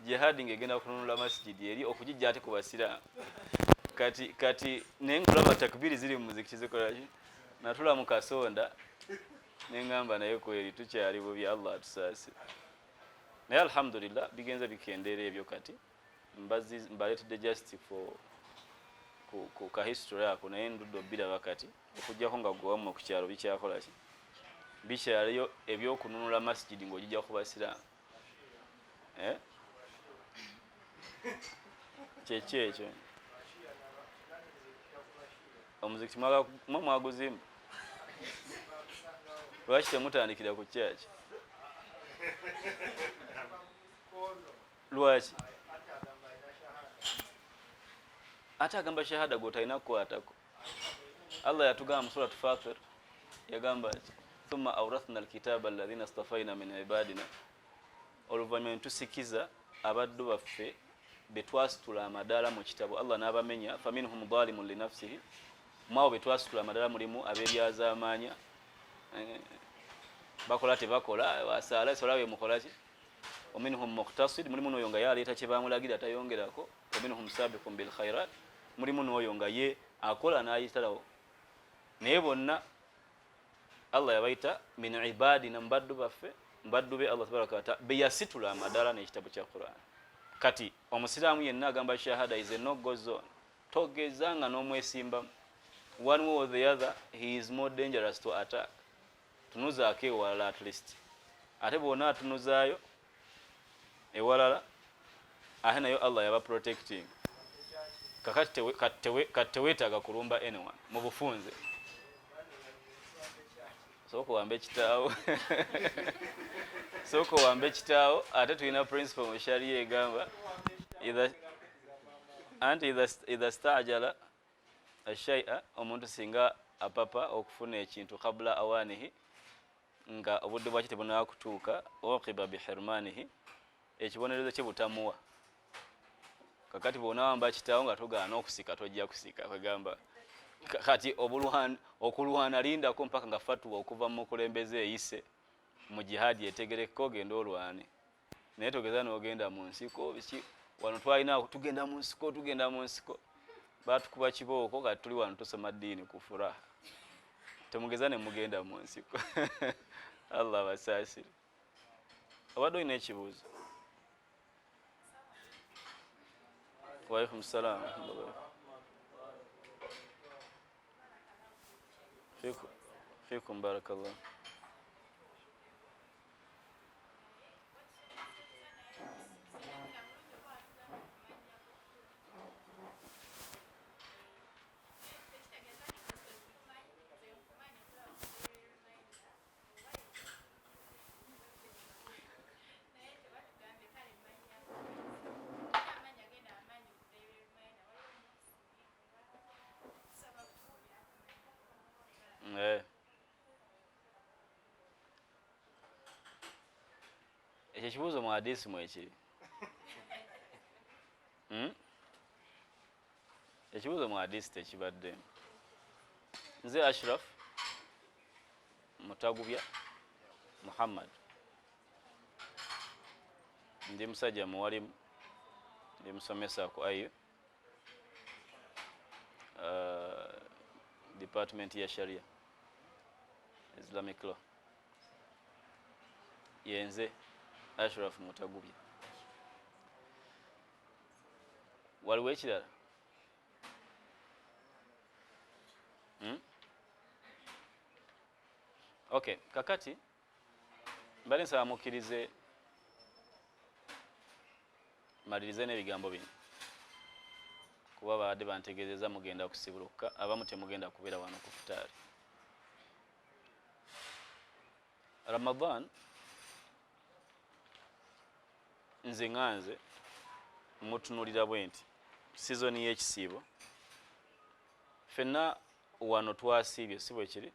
A: jihad ng'egenda kununula masjid eri okugijja ate ku basiraamu. Kati naye ng'olaba takbiri ziri mu muzikiti zikola ki, natula mu kasonda neŋŋamba naye kweri tukyali bubi, Allah atusaasire. Naye alhamdulillah bigenze bikendeera ebyo. Kati mbaleetedde just for ku ka history ako, naye ndudde obbiraba kati okuggyako nga gwe wammwe ku kyalo bikyakola ki, bikyaliyo ebyokununula masjid ng'ogijja ku basiraamu. Kyeki ekyo omuzikiti mwe mwaguzimba, lwaki temutandikira ku kyaki? Lwaki ate agamba shahada gwotalina kukwatako? Allah yatugamba mu Surat Fatir, yagamba nti thumma awrathna alkitaba alladhina stafaina min ibadina, oluvannyuma netusikiza abaddu baffe betwasitula amadaala mu kitabo, Allah n'abamenya, faminhum dhalimun linafsihi, mwabo betwasitula amadaala mulimu abeeryazaamaanya, bakola tebakola, wasaala sola bemukolaki, waminhum muqtasid, mulimu n'oyo nga ye aleeta kye bamulagira tayongerako, waminhum sabiqun bil khairat, mulimu n'oyo nga ye akola n'ayitalawo. Naye bonna Allah yabayita min ibadina, mubaddu baffe, mubaddu be Allah tabaraka wataala beyasitula amadaala n'ekitabo kya Quran. Kati omusiraamu yenna agamba shahada is a no go zone, togeza nga n'omwesimbamu one way or the other, he is more dangerous to attack. Tunuzaako ewalala at least, ate bwona atunuzaayo ewalala ate nayo Allah yaba protecting. Kakati teweetaaga kulumba anyone mu bufunze, sooka owambe kitaawo, sooka owambe kitaawo. Ate tulina principle mu sharia egamba anti idha staajala ashaia, omuntu singa apapa okufuna ekintu kabla awanihi, nga obudde bwaki tebunaba kutuuka, uqiba bihirmanihi, ekibonerezo kye butamuwa. Kakati bw'onaawamba kitaawo nga togaana okusika, tojja kusika. Kwegamba kati okulwana lindako mpaka nga fatuwa okuva mu mukulembeze eyise mu jihadi etegerekeka, ogenda olwane. Naye togeza n'ogenda mu nsiko biki, wano twalina tugenda mu nsiko, tugenda mu nsiko batukuba kibooko. Kati tuli wano tusoma ddiini ku furaha. Temugeza ne mugenda mu nsiko. Allah abasaasire. Obadde olina ekibuuzo? Waalaikum salaam. Fikum barakallah. Ekyo ekibuuzo mu hadisi mwekiri. Ekibuuzo mu hadisi tekibadde. Nze Ashraf Mutagubya Muhammad, ndi musajja muwalimu, ndi musomesa ku IU, department ya Sharia, Islamic law. Yenze Ashraf Mutagubya. Waliwo ekirala? Okay, kakati mbali nsaba mukkirize malirize n'ebigambo bino, kuba babadde bantegeezezza mugenda kusibuluka, abamu temugenda kubeera wano ku futaari. Ramadan nze nganze mutunulira bwe nti sizoni y'ekisiibo ffenna wano twasiibye, si bwe kiri?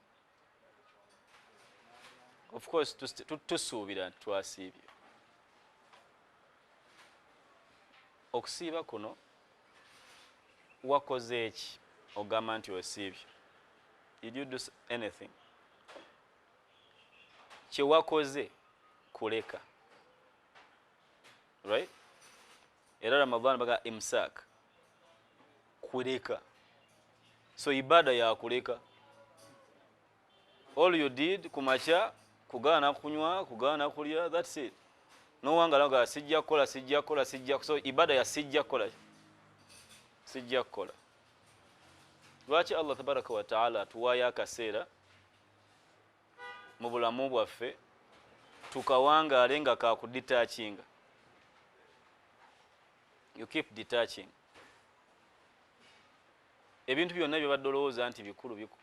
A: Of course tusuubira nti twasiibye. Okusiiba kuno wakoze eki ogamba nti osiibye? Did you do anything? Kye wakoze kuleka, right? Era Ramadhan baga imsak, kuleka. So ibada ya kuleka. All you did kumacha, kugaana kunywa, kugaana kulya, that's it. Nowangala nga sijja kukola, sijja kukola, sijja. So ibada ya sijja kukola, sijja kukola. Lwaki Allah tabaraka wa taala atuwaayo akaseera mu bulamu bwaffe tukawangaale nga kakudetachinga? You keep detaching. Ebintu byonna byobadde olowooza nti bikulu biku.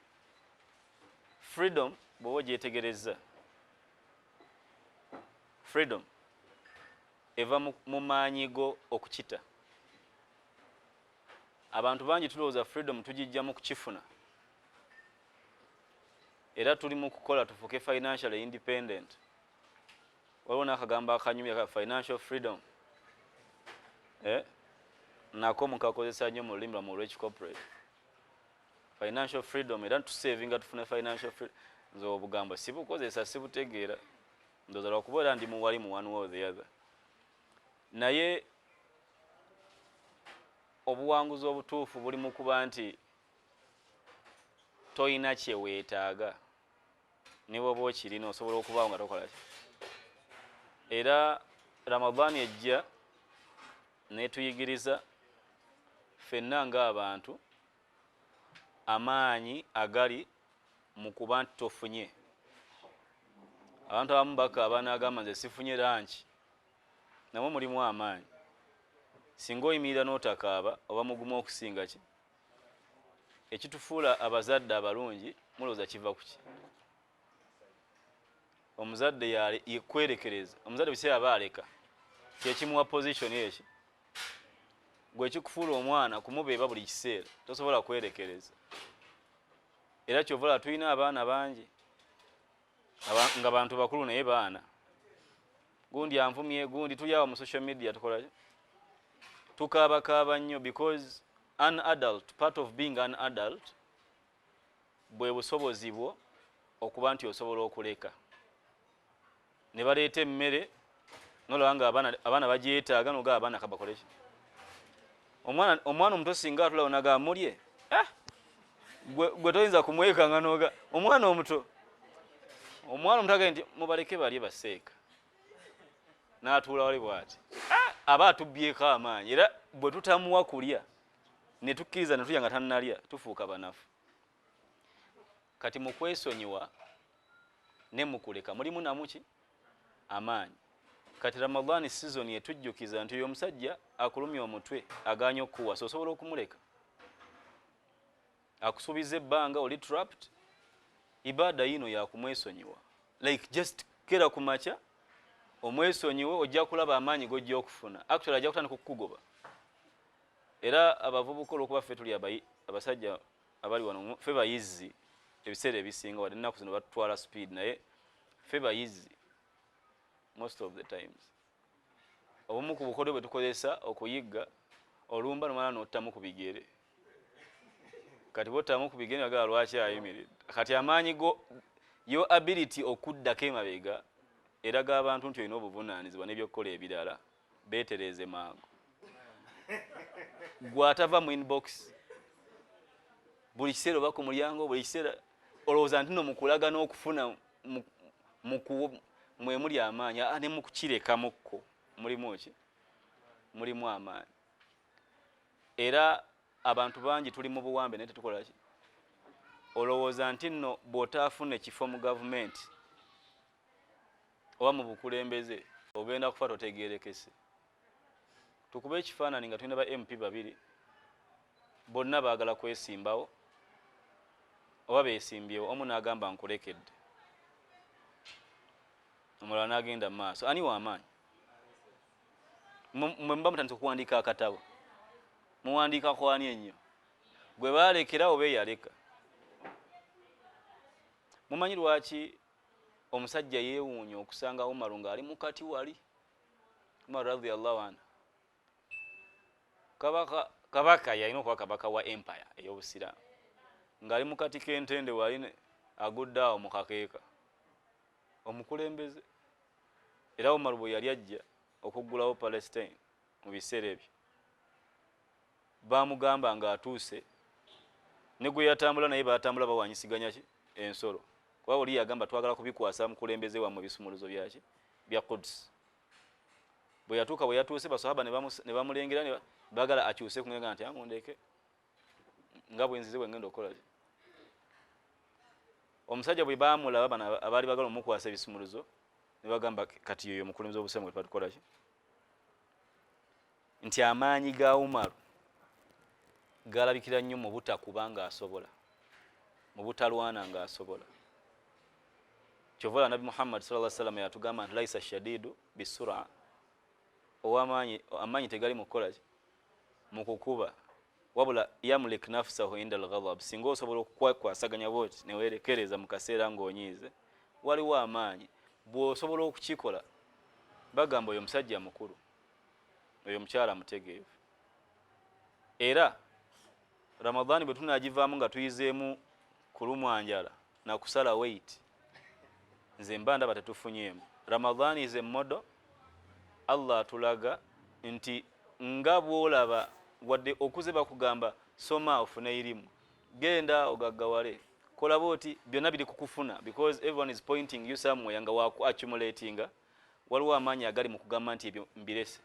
A: Freedom bw'oba ogyetegerezza, freedom eva mu maanyi go okukita. Abantu bangi tulowooza freedom tugijja mu kukifuna, era tuli mu kukola tufuuke financially independent. Waliwo n'akagambo akanyumya ka financial freedom, nako mukakozesa nnyo mu lulimi lwammwe olw'ekicorporate. Financial freedom, era tusavinga tufune financial freedom. Nze obugambo sibukozesa, sibutegeera, ndowooza lwakuba era ndi muwali mu one way or the other. Naye obuwanguzi obutuufu buli mu kuba nti toyina kye weetaaga, ne bw'oba okirina osobola okubaawo nga tokola ki. Era Ramadhan ejja n'etuyigiriza ffenna ng'abantu amaanyi agali mu kuba nti tofunye. Abantu abamu bakaaba n'agamba nze sifunye lanki, namwe mulimu amaanyi. Singa oyimirira n'otakaaba oba mugumu okusinga ki? Ekitufuula abazadde abalungi mulowooza kiva ku ki? Omuzadde yekwerekereza. Omuzadde biseera aba aleka kyekimuwa position eki gwe kikufuula omwana kumubeeba buli kiseera, tosobola kwerekereza. Era kyova olaba tulina abaana bangi nga bantu bakulu naye baana. Gundi anvumye, gundi tuli awo mu social media tukola ki? Tukaabakaaba nnyo because an adult, part of being an adult bwe busobozi bwo okuba nti osobola okuleka. Ne baleeta emmere nolaba nga abaana bagyetaaga, n'ogamba abaana kabakole ki? Omwana omuto singa atulawo n'agamba mulye, Gwe toyinza kumwekanga noga omwana omuto, omwana omuto agambye nti mubaleke balye baseeka, n'atuula wali bw'ati, aba atubbyeko amaanyi. Era bwe tutamuwa kulya ne tukkiriza ne tulya nga tannalya, tufuuka banafu. Kati mu kwesonyiwa ne mu kuleka mulimu namuki amaanyi. Kati Ramadhan season etujjukiza nti oyo omusajja akulumya omutwe agaanye okukuwasa, osobola okumuleka, akusuubiza ebbanga, oli trapped. Ibaada yino yakumwesonyiwa, like just kera ku makya omwesonyiwe, ojja kulaba amaanyi g'ojja okufuna. Actually ajja kutandika okukugoba. Era abavubuka, olwokuba ffe tuli abasajja abali wano, ffe bayizzi ebiseera ebisinga, wadde ennaku zino batutwala speed, naye ffe bayizzi most of the times. Obumu ku bukodyo bwe tukozesa okuyigga, olumba nomala n'ottamu ku bigere. Kati bwottamu ku bigere, agala lwaki ayimiridde? Kati amaanyi go, your ability okuddako emabega eraga abantu nti olina obuvunaanyizibwa n'ebyokukola ebirala, beetereeze mangu. Gwatava mu inbox buli kiseera oba ku mulyango buli kiseera, olowooza nti no mukulaga n'okufuna mwe muli amaanyi, ne mukukirekamukko mulimu ki? Mulimu amaanyi. Era abantu bangi tuli mu buwambe naye tetukola ki? Olowooza nti nno bw'otaafuna ekifo mu gavumenti oba mu bukulembeze ogenda kufa totegerekese. Tukube ekifaananyi nga tulina ba MP babiri, bonna baagala kwesimbawo oba beesimbyewo, omu n'agamba nkulekedde, omulala n'agenda mu maaso. Ani w'amaanyi? Mwe muba mutandise okuwandiika akatabo, muwandiika kwani ennyo? Gwe baalekera oba eyaleka? Mumanyi lwaki omusajja yeewuunya okusanga Umaru ng'ali mukati wali? Umar radhiyallahu anhu, kabaka yalina okuba kabaka wa empire ey'obusiraamu, ng'ali mukati k'entende wali agudde awo mu kakeeka, omukulembeze. Era Umaru bwe yali ajja okuggulawo Palestine mu biseera ebyo, bamugamba ng'atuuse ne gwe yatambula naye, batambula bawanyisiganya ki ensolo, kuba oli yagamba twagala kubikwasa mukulembeze wammwe ebisumuluzo byaki bya Quds. Bwe yatuuka, bwe yatuuse, basahaba ne bamulengera ne baagala akyuse kungega nti amundeke nga bwe nzize bwe ngenda okukola ki. Omusajja bwe baamulaba bano abaali bagala omukwasa ebisumuluzo ne bagamba kati yoyo omukulembeze w'obusiraamu gwe tuba ki, nti amaanyi ga Umaru galabikira nnyo mu butakuba ng'asobola, mu butalwana ng'asobola. Kyova olaba Nabbi Muhammad sallallahu alaihi wasallam yatugamba nti laisa shadidu bisura, ow'amaanyi amaanyi tegali mu kukola ki, mu kukuba, wabula yamlik nafsahu inda alghadab. Singa osobola okukwakwasaganya bwoti newerekereza mu kaseera ng'onyiize, waliwo amaanyi. Bw'osobola okukikola, bagamba oyo musajja mukulu, oyo mukyala mutegeevu. Era Ramadhani bwe tunagivaamu nga tuyizeemu kulumwa njala na kusala weight, nze mba ndaba tetufunyeemu. Ramadhani is a model. Allah atulaga nti nga bw'olaba wadde okuze bakugamba soma ofune irimu, genda ogaggawale, kola bwoti, byonna biri kukufuna because everyone is pointing you somewhere nga waku accumulatinga. Waliwo amaanyi agali mu kugamba nti ebyo mbirese.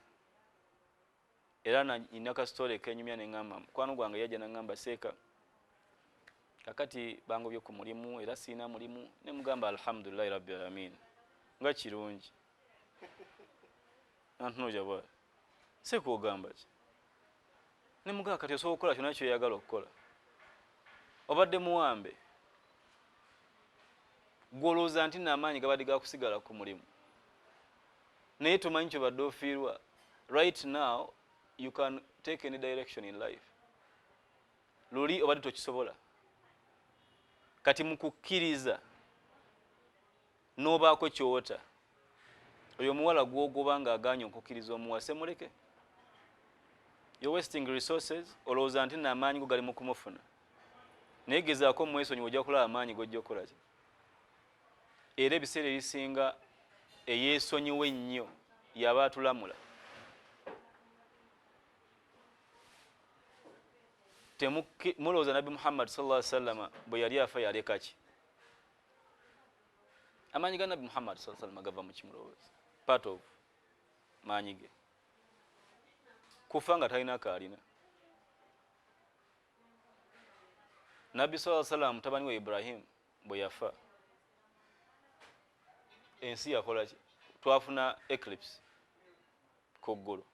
A: Era nina ka story kenyumya neŋŋamba mukwano gwange yajja naŋŋamba, seeka kakati bangobye ku mulimu era siina mulimu. Ne mugamba alhamdulillahi rabbil alamin, nga kirungi. Nantunuja bwa seeka ogamba ki? Ne mugamba kati osobola okukola kyonna kyoyagala okukola, obadde muwambe, gwolowooza nti namaanyi gabadde gakusigala ku mulimu, naye tomanyi kyobadde ofiirwa. Right now you can take any direction in life, luli obadde tokisobola. Kati mukukkiriza n'obaako kyota, oyo omuwala gwogoba ng'agaanye okukkiriza omuwase, muleke. You're wasting resources. Olowooza nti namaanyi go gali mu kumufuna, naye gezaako omwesonyiwa, ojja kulaba amaanyi gojja okukola ki. Era ebiseera ebisinga eyeesonyiwa ennyo yaba atulamula. Mulowooza Nabbi Muhammad sallallahu alaihi wasallam bwe yali afa yaleka ki? Amaanyi ga Nabbi Muhammad sallallahu alaihi wasallam gava mu kimulowooza? Part of maanyi ge kufa nga talina kaalina. Nabbi sallallahu alaihi wasallam mutabani wa Ibrahim bwe yafa ensi yakola ki? Twafuna eclipse ku ggulu,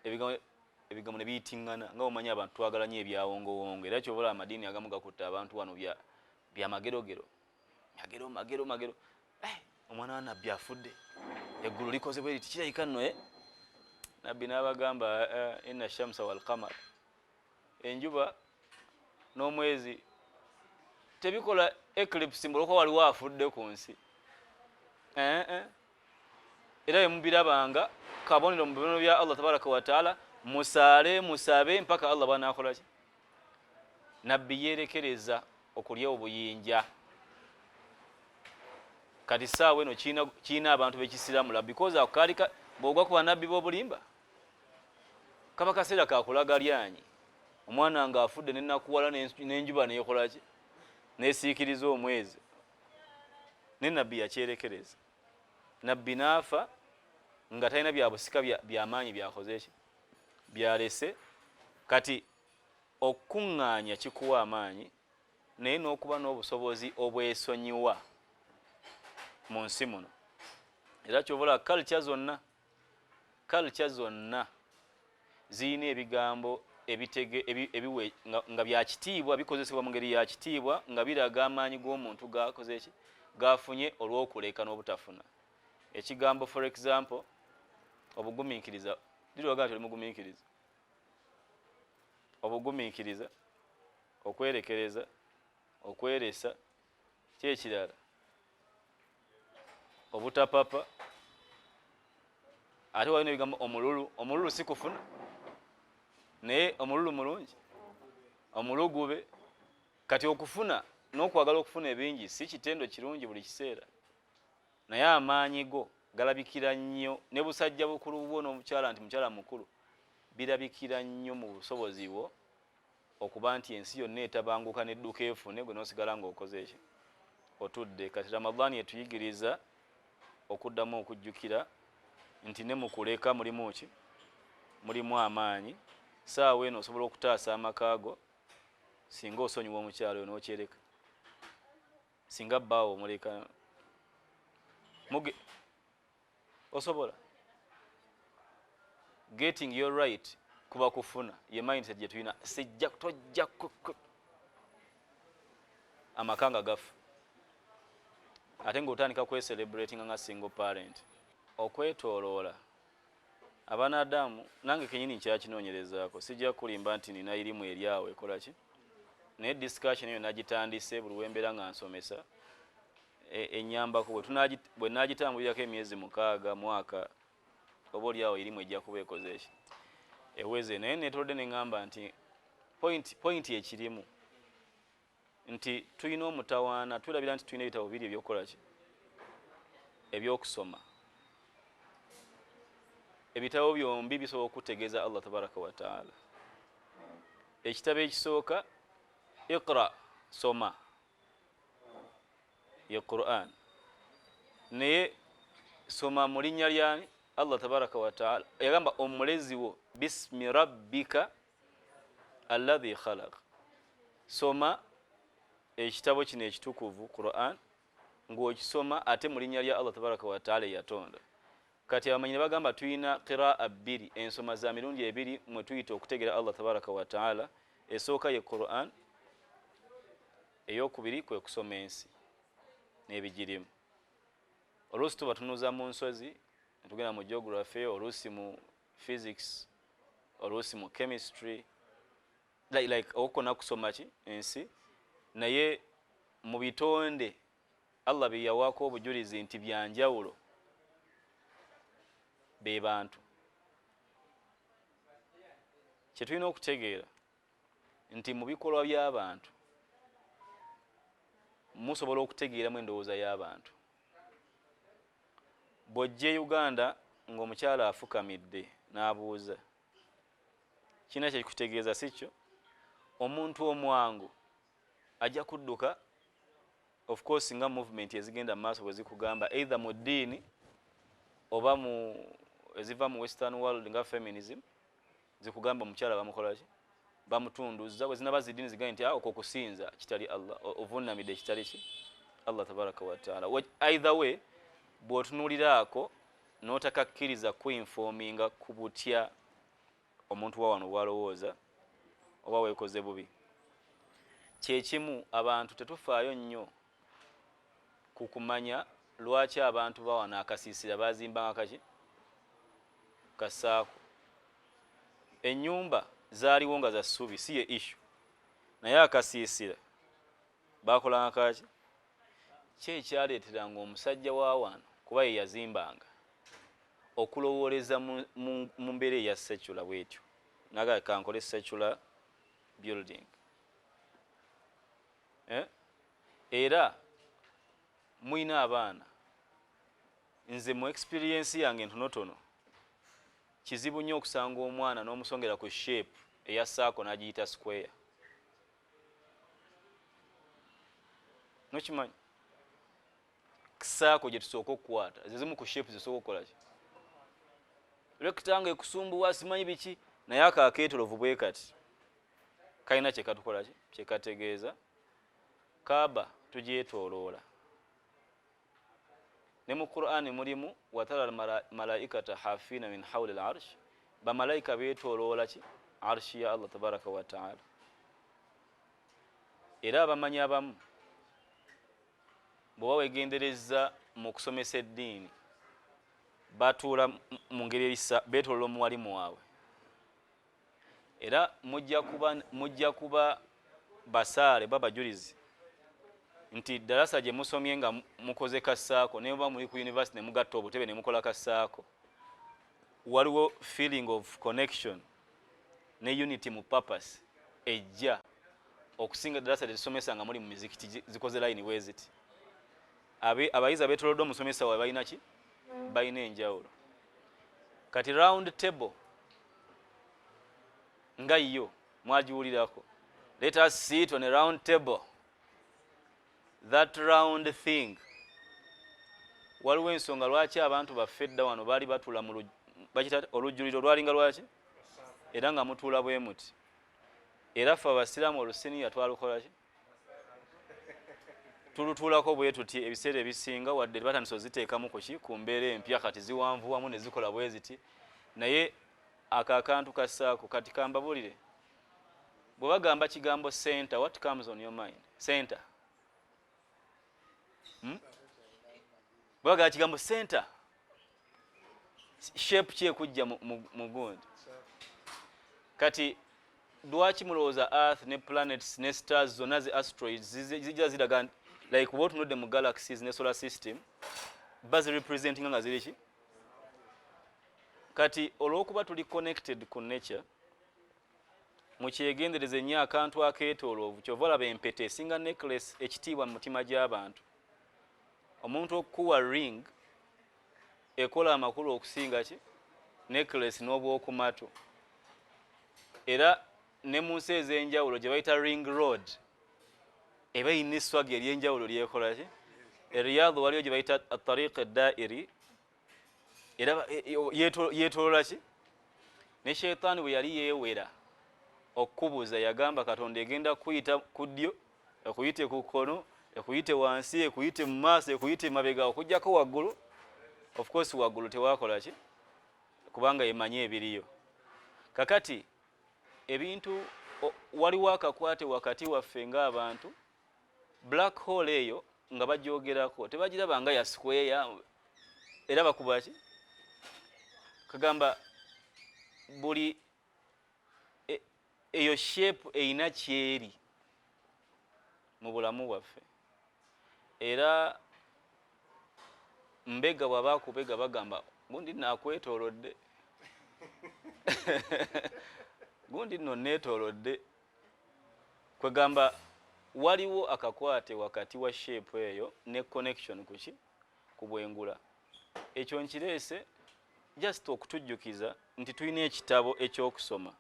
A: ebigambo ne biyitiŋŋana nga omanyi abantu twagala nnyo ebyawongowongo, era kyobola amadiini agamu gakutta abantu wano bya magerogero, magero magero magero. Omwana wa Nabbi afudde, eggulu likoze bwe liti, kirabika nno. Nabbi n'abagamba inna shamsa wal qamar, enjuba n'omwezi tebikola eclipse olwokuba waliwo afudde ku nsi. Era bwe mubirabanga kabonero mu bibonero bya Allah tabaraka wa taala, musaale musabe mpaka Allah bw'anaakola ki. Nabbi yeerekereza okulya obuyinja. Kati saawa eno kiina abantu b'ekisiramula because ako kaali bw'ogwa ku bannabbi b'obulimba kaba kaseera kakulaga lyanyi, omwana ng'afudde nenakuwala n'enjuba neekola ki, nesiikiriza omwezi. Ne Nabbi yakyerekereza. Nabbi n'afa nga talina byabusika byamaanyi byakoze ki, byalese. Kati okukuŋŋaanya kikuwa amaanyi, naye n'okuba n'obusobozi obwesonyiwa mu nsi muno. Era kyobola culture zonna ziyina ebigambo ebiwe nga bya kitiibwa, bikozesebwa mu ngeri ya kitiibwa nga biraga amaanyi g'omuntu gakoze ki, gafunye olw'okuleka n'obutafuna. Ekigambo for example obugumiikiriza, lirwaga nti oli mugumiikiriza, obugumiikiriza, okwerekereza, okweresa, ki ekirala, obutapapa. Ate waliwo n'ebigambo omululu. Omululu si kufuna, naye omululu mulungi, omulugube. Kati okufuna n'okwagala okufuna ebingi si kitendo kirungi buli kiseera, naye amaanyi go galabikira nnyo ne busajja bukulu bwo n'omukyala nti mukyala mukulu, birabikira nnyo mu busobozi bwo okuba nti ensi yonna etabanguka n'edduka efune, gwe n'osigala ng'okoze eki, otudde. Kati Ramadhani etuyigiriza okuddamu okujjukira nti ne mu kuleka mulimu ki, mulimu amaanyi. Saawa eno osobola okutaasa amaka go singa osonyiwa omukyalo oyo n'okyereka, singa bbaawo omuleka osobola getting your right kuba kufuna. Ye mindset gye tulina, sijja tojja amaka nga gafa, ate ng'otandika kwecelebratinga nga single parent. Okwetooloola abaana nange kenyini nkyakinoonyerezaako, sijja kulimba nti nina irimu eri awo ekola ki, naye discussion eyo nagitandise buli wembeera nga nsomesa ennyambako. Bwe naagitambulirako emyezi 6 mwaka oba oli awo irimu ejja kuba ekoze eki eweze. Naye neetolodde ne ŋŋamba nti point ekirimu nti tulina omutawaana, tulabira nti tulina ebitabo bibiri ebyokukola ki, ebyokusoma. Ebitabo byombi bisobola okutegeeza Allah tabaraka wa taala. Ekitabo ekisooka iqra, soma, ye Quran, naye soma mu linnya lyani? Allah tabaraka wa taala. Yagamba omulezi wo bismi rabbika alladhi khalaq. Soma ekitabo kino ekitukuvu Quran ng'okisoma ate mu linnya lya Allah tabaraka wa taala eyatonda. Kati abamanyi ne bagamba tulina qiraa bbiri, ensoma za mirundi ebiri mwe tuyita okutegeera Allah tabaraka wa taala. Esooka ye Quran, eyokubiri kwe kusoma ensi n'ebigirimu. Oluusi tuba tunuza mu nsozi ne tugenda mu geography, oluusi mu physics, oluusi mu chemistry, like okukona kusoma ki ensi. Naye mu bitonde Allah bye yawaako obujulizi nti byanjawulo be bantu. Kye tulina okutegeera nti mu bikolwa by'abantu musobola okutegeeramu endowooza y'abantu. Bw'ojja e Uganda ng'omukyala afukamidde n'abuuza, Kirina kyekikutegeeza, si kyo? Omuntu omwangu ajja kudduka, of course, nga movement ezigenda mu maaso bwe zikugamba, either mu ddiini oba mu eziva mu Western world nga feminism, zikugamba omukyala bamukolaki, bamutunduza. Bwe zinaba ziddiini, zigambe nti, "Ah, okwo kusinza kitali Allah, ovunnamidde kitali ki Allah tabaraka wataala." Either way, bw'otunuuliraako n'otakakkiriza kuinforminga ku butya omuntu wa wano bwalowooza, oba weekoze bubi. Kyekimu abantu tetufaayo nnyo ku kumanya lwaki abantu bawano akasiisira bazimbanga kaki kasaako. Ennyumba zaaliwo nga za ssubi, si ye issue, naye akasiisira bakolanga kaki? Ki ekyaleeteranga omusajja wa wano, kuba ye yazimbanga, okulowooleza mu mbeera eya secular bwetyo, naga kankole secular building, eh? Era mulina abaana, nze mu experience yange ntonotono, kizibu nnyo okusanga omwana n'omusongera ku shape eya saako n'agiyita square. Nokimanyi saako gye tusooka okukwata, ze zimu ku shape zisooka okukolaki, rectangle ekusumbuwa, simanyi biki, naye ako akeetolovu bwe kati kalina kyekatukolaki, kyekategeeza. Kaaba tugyetooloola, ne mu Qur'ani mulimu watara malaikata hafina min hauli l arsh, bamalayika beetooloola ki? Arshi ya Allah tabaraka wataala. Era abamanyi abamu, bw'oba wegendereza mu kusomesa eddiini, batuula mu ngeri erisa beetooloola omuwalimu waabwe, era mujja kuba basaale ba bajulizi nti darasa gye musomye nga mukoze kasaako, naye oba muli ku university ne mugatta obutebe ne mukola kasaako, waliwo feeling of connection ne unity mu purpose ejja okusinga darasa lyesomesa nga muli mu mizikiti zikoze layini bwe ziti. Abayizi abeetolodde omusomesa waabwe balina ki? Balina enjawulo. Kati round table nga yo mwagiwulirako, "Let us sit on a round table." That round thing, waliwo ensonga lwaki abantu baffe edda wano baali batuula mu bakita olujjuliro, lwalinga lwaki, era nga mutuula bwe muti. Era ffe abasiraamu olusiniya twalukolaki? Tulutuulako bwe tuti ebiseera ebisinga, wadde batandise oziteekamu kuki ku mbeera empya, kati ziwanvuwamu ne zikola bwe ziti, naye ako akantu kassaako. Kati kambabulire, bwe bagamba kigambo center, what comes on your mind? Center, Bwe bagamba kigambo center, shape ki ekujja mu gundi? Kati lwaki mulowooza earth ne planets ne stars zonna, zi asteroids, zijja ziraga like oba otunudde mu galaxies ne solar system, bazirepresentinga nga ziri ki? Kati olw'okuba tuli connected ku nature, mukyegendereze nnyo akantu akeetooloovu. Kyova olaba empeta esinga necklace ekitiibwa mu mutima gy'abantu. Omuntu okukuwa ring ekola amakulu okusinga ki? Necklace n'obwokumatu. Era ne mu nsi ez'enjawulo gye bayita ring road, eba erina esswaga ery'enjawulo lyekola ki. E Riyadh waliyo gye bayita atariq edairi, era yeetolola ki. Ne sheitaani bwe yali yeewera okukubuuza, yagamba Katonda egenda kuyita ku ddyo, ekuyite ku kkono, ekuyite wansi, ekuyite mu maaso, ekuyite mabega, okugjako waggulu. Of course waggulu tewakola ki, kubanga emanyi ebiriyo. Kakati ebintu waliwo akakwate wakati waffe ng'abantu. Black hole eyo nga bagyogerako, tebagiraba nga ya square, era bakuba ki? Kagamba buli eyo shape erina kyeri mu bulamu bwaffe. Era mbega bw'aba akubega, bagamba gundi naakwetoolodde, gundi nno neetoolodde. Kwegamba waliwo akakwate wakati wa shape eyo ne connection kuki? Ku bwengula. Ekyo nkireese just okutujjukiza nti tulina ekitabo ekyokusoma.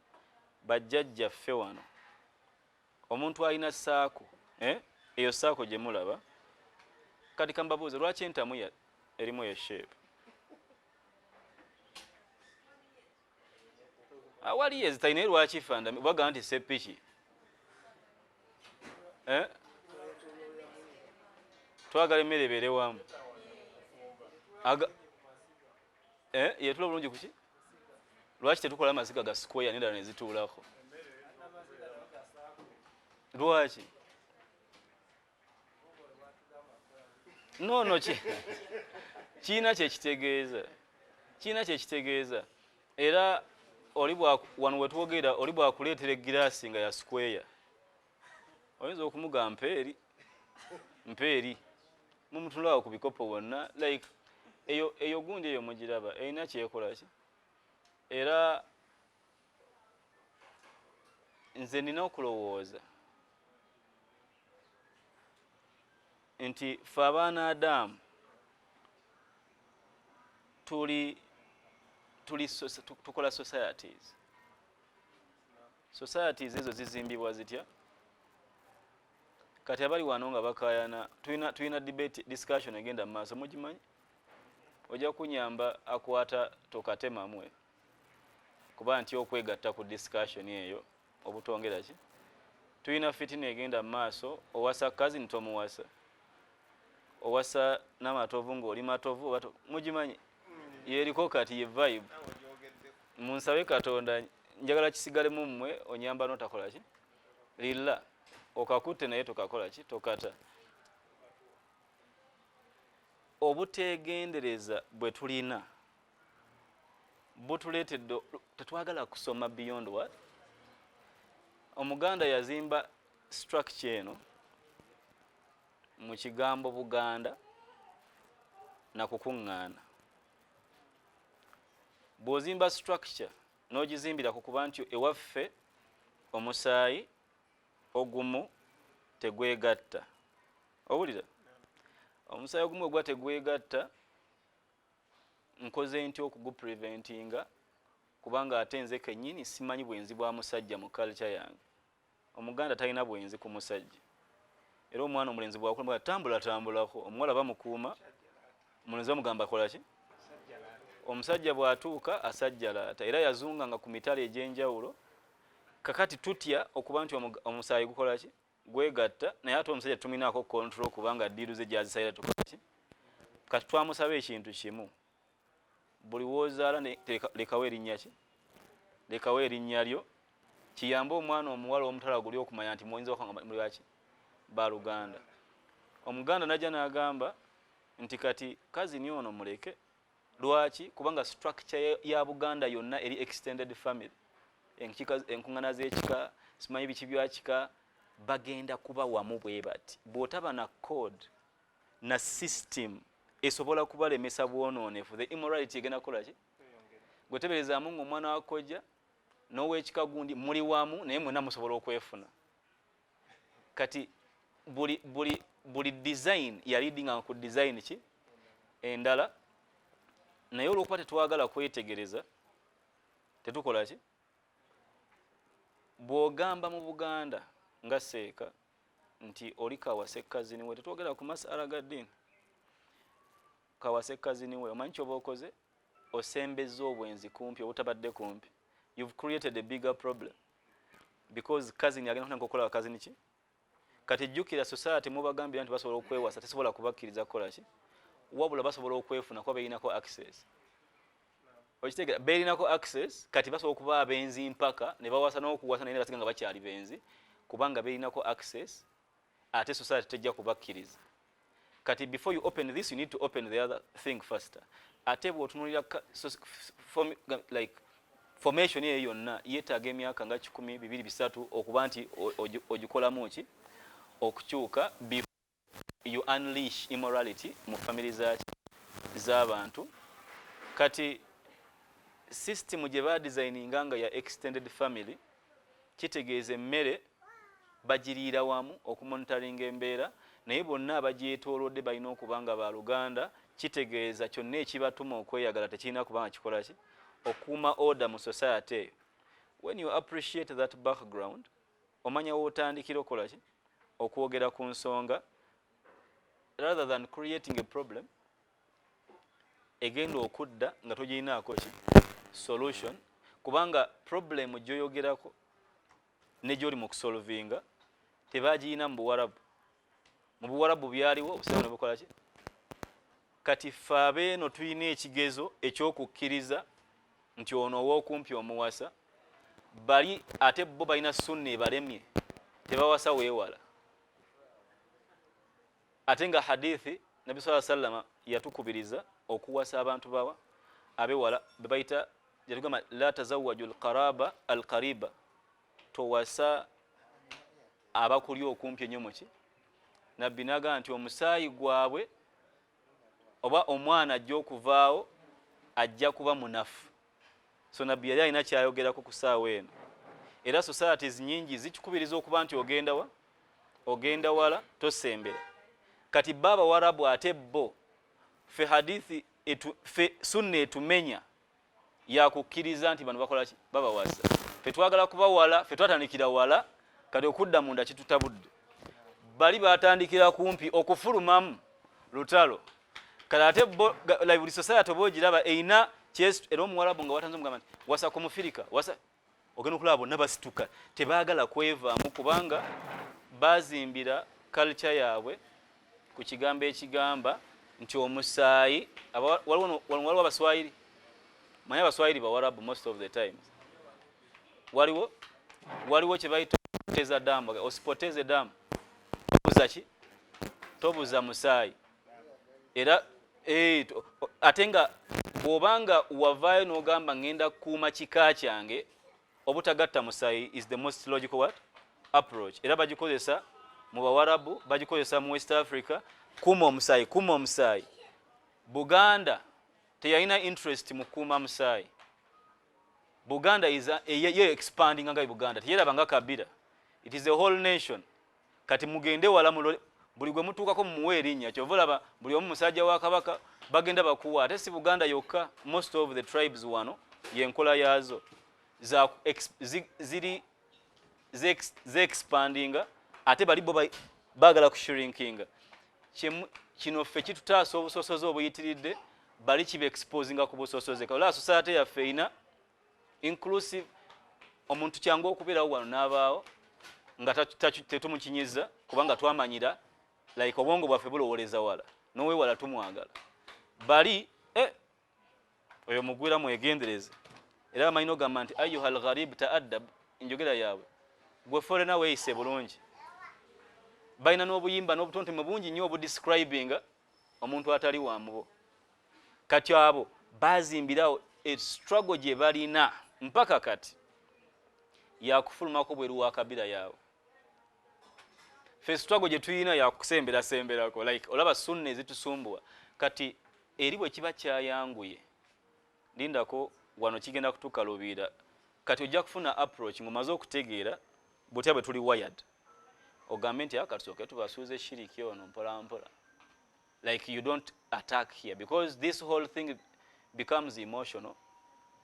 A: Bajjajjaffe wano, omuntu alina saako, eh? Eyo saako gye mulaba kati, kambabuuze, lwaki entamu erimu eyo shape? Awali ezitalina, lwaki fanda baga nti sepiki, eh? Twagala emmere ebeere wamu. Eh, yetula bulungi kuki? Lwaki tetukola amasiga ga square nendala nezituulako? Lwaki? No, kiina kyekitegeeza, kiina kyekitegeeza. Era oli wano wetwogera, oli bwakuleetera egiraasi nga ya square, oyinza okumugamba mpeeri mpeeri, mumutunulawo ku bikopo wonna, like eyo gundi eyo mugiraba erina kyekola ki. Era nze nina okulowooza nti fe abaana Adamu tuli tukola societies. Societies ezo zizimbibwa zitya? Kati abali wano nga bakayana, tulina debate, discussion egenda mu maaso, mugimanyi? Ojja kunyamba akwata tokatemamwe kuba nti okwegatta ku discussion eyo obutongera ki. Tulina fitina egenda mu maaso: owasa cousin, tomuwasa, owasa namatovu ng'oli matovu oba mugimanyi yeriko. Kati ye vibe, munsabe Katonda, njagala kisigalemu mmwe. Onyamba notakola ki lilla okakutte naye tokakola ki, tokata. Obutegendereza bwe tulina butuleetedde tetwagala kusoma beyond what Omuganda yazimba structure eno mu kigambo Buganda nakukuŋŋaana. Bw'ozimba structure n'ogizimbira ku kuba nti ewaffe omusaayi ogumu tegwegatta, owulira omusaayi ogumu ogwa tegwegatta, nkoze ntya okugupreventinga? Kubanga ate nze kennyini simanyi bwenzi bwa musajja mu culture yange. Omuganda talina bwenzi ku musajja, era omwana omulenzi bwakula tambula tambulako, omuwala bamukuuma, omulenzi bamugamba kolaki. Omusajja bw'atuuka asajjalaata, era yazunganga ku mitala egy'enjawulo. Kakati tutya okuba nti omusaayi gukola ki, gwegatta, naye ate omusajja tuminaako control kubanga deal ze gyazisayira tukola ki. Kati twamusaba ekintu kimu: buli woozaala lekawo erinnya ki, lekawo erinnya lyo, kiyambe omwana omuwala omutala guli okumanya nti muyinza okanga muli baki, baluganda. Omuganda najja n'agamba nti kati cousin ono muleke. Lwaki? Kubanga structure ya Buganda yonna eri extended family, enkuŋŋaana z'ekika, simanyi biki bya kika, bagenda kuba wamu bwe bati. Bw'otaba na code na system esobola kubalemesa bwonoonefu, the immorality egenda kukola ki? Gweteberezaamu nga omwana wa kojja n'owekika gundi muli wamu, naye mwenna musobola okwefuna. Kati buli design yaleadinga ku design ki endala, naye olwokuba tetwagala kwetegereza, tetukola ki. Bw'ogamba mu Buganda nga seeka nti oli kawase cousin we, tetwogera ku masala ga ddiini, kawase cousin we, omanyi kyoba okoze? Osembezza obwenzi kumpi obutabadde kumpi. You've created a bigger problem because cousin agenda kutandika okukola cousin ki. Kati jjukira, society mubagambira nti basobola okwewasa, tesobola kubakkiriza kukola ki, wabula basobola okwefuna kuba beyinako access. Okitegera? Beerinako access. Kati basobola okuba abenzi mpaka ne bawasa n'okuwasa, naye ne basiga nga bakyali benzi kubanga beerinako access, ate society tejja kubakkiriza. Kati before you open this, you need to open the other thing faster. Ate bw'otunuulira like formation eyo yonna yeetaaga emyaka nga 1,200, 3 okuba nti ogikolamu ki okukyuka before you unleash immorality mu family z'abantu. Kati system gye badesigninga nga ya extended family, kitegeeza emmere bagiriira wamu okumonitoringa embeera, naye bonna abagyetoolodde balina okuba nga baluganda. Kitegeeza kyonna ekibatuma okweyagala tekirina kuba nga kikola ki, okuuma order mu society eyo. When you appreciate that background, omanya wootandikira okola ki, okwogera ku nsonga, rather than creating a problem egenda okudda nga togirinaako ki solution, kubanga problem gy'oyogerako ne gy'oli mu kusolvinga tebagiyina mu Buwarabu. Mu Buwarabu byaliwo, obusiraamu ne bukola ki. Kati ffe abeeno tulina ekigezo ekyokukkiriza nti ono ow'okumpi omuwasa, bali ate bo balina sunna ebalemye, tebawasa weewala. Ate nga hadithi Nabi saa sallama yatukubiriza okuwasa abantu bawa abewala, bebayita yatugamba la tazawaju alqaraba alqariba, towasa abakuli okumpi ennyo. Muki Nabbi nagamba nti omusaayi gwabwe oba omwana ajja okuvaawo ajja kuba munafu. So Nabbi yali alina kyayogerako ku ssaawa eno, era societies nyingi zikikubiriza okuba nti ogenda wa, ogenda wala, tosembera. Kati ba Abawarabu ate bo, fe hadithi etu, fe sunna etumenya yakukkiriza nti bano bakola ki, babawasa. Fe twagala kubawala, fe twatandikira wala, kati okudda munda kitutabudde. Bali batandikira kumpi, okufulumamu lutalo. Kati ate bo like buli society oba ogiraba erina era Omuwarabu nga watanze omugamba nti wasa ku Mufirika, wasa, ogenda okulaba bonna basituka, tebaagala kwevaamu, kubanga bazimbira culture yaabwe ku kigambo ekigamba nti omusaayi. Waliwo Abaswahili, manyi Abaswahili Bawarabu most of the times. Waliwo kye bayita poteza damu, osipoteze damu, tobuza ki, tobuza musaayi. Era ate nga bw'obanga wavaayo n'ogamba ŋŋenda kukuuma kika kyange, obutagatta musaayi is the most logical what approach. Era bagikozesa mu Bawarabu, bagikozesa mu West Africa, kuuma omusaayi, kuuma omusaayi. Buganda teyalina interest mu kukuuma musaayi. Buganda is ye expanding nga Buganda teyeraba nga kabira, it is a whole nation. Kati mugende wala, mulole buli gwe mutuukako mumuwe erinnya. Kyova olaba buli omu musajja wa Kabaka, bagenda bakuwa. Ate si Buganda yokka, most of the tribes wano yenkola yaazo za ziri ze-expandinga, ate bali bo baagala kushrinkinga. Kino ffe kitutaasa obusosoze obuyitiridde, bali kiba exposinga ku busosoze. Olaba society yaffe erina inclusive, omuntu kyangu okubeerawo wano n'abaawo nga tetumukinyiza, kubanga twamanyira like obwongo bwaffe bulowoleza wala, nowewala tumwagala. Bali oyo mugwira mwegendereze. Era bamanyi nogamba nti ayuha algharib taaddab, enjogera yaabwe, gwe foreigner weeyise bulungi. Balina n'obuyimba n'obutontome bungi nnyo obudescribinga omuntu atali wa mubo. Kati abo bazimbirawo struggle gye balina mpaka kati yakufulumako bweru wa kabira yaabwe. Fe struggle gye tulina yakusemberasemberako, like olaba sunna ezitusumbuwa. Kati eri bwe kiba kyayanguye, lindako wano kigenda kutukaluubirira. Kati ojja kufuna approach ng'omaze okutegeera butya bwe tuli wired, ogambe nti akatusooke tubasuuze shiriki ono mpola mpola. Like you don't attack here because this whole thing becomes emotional,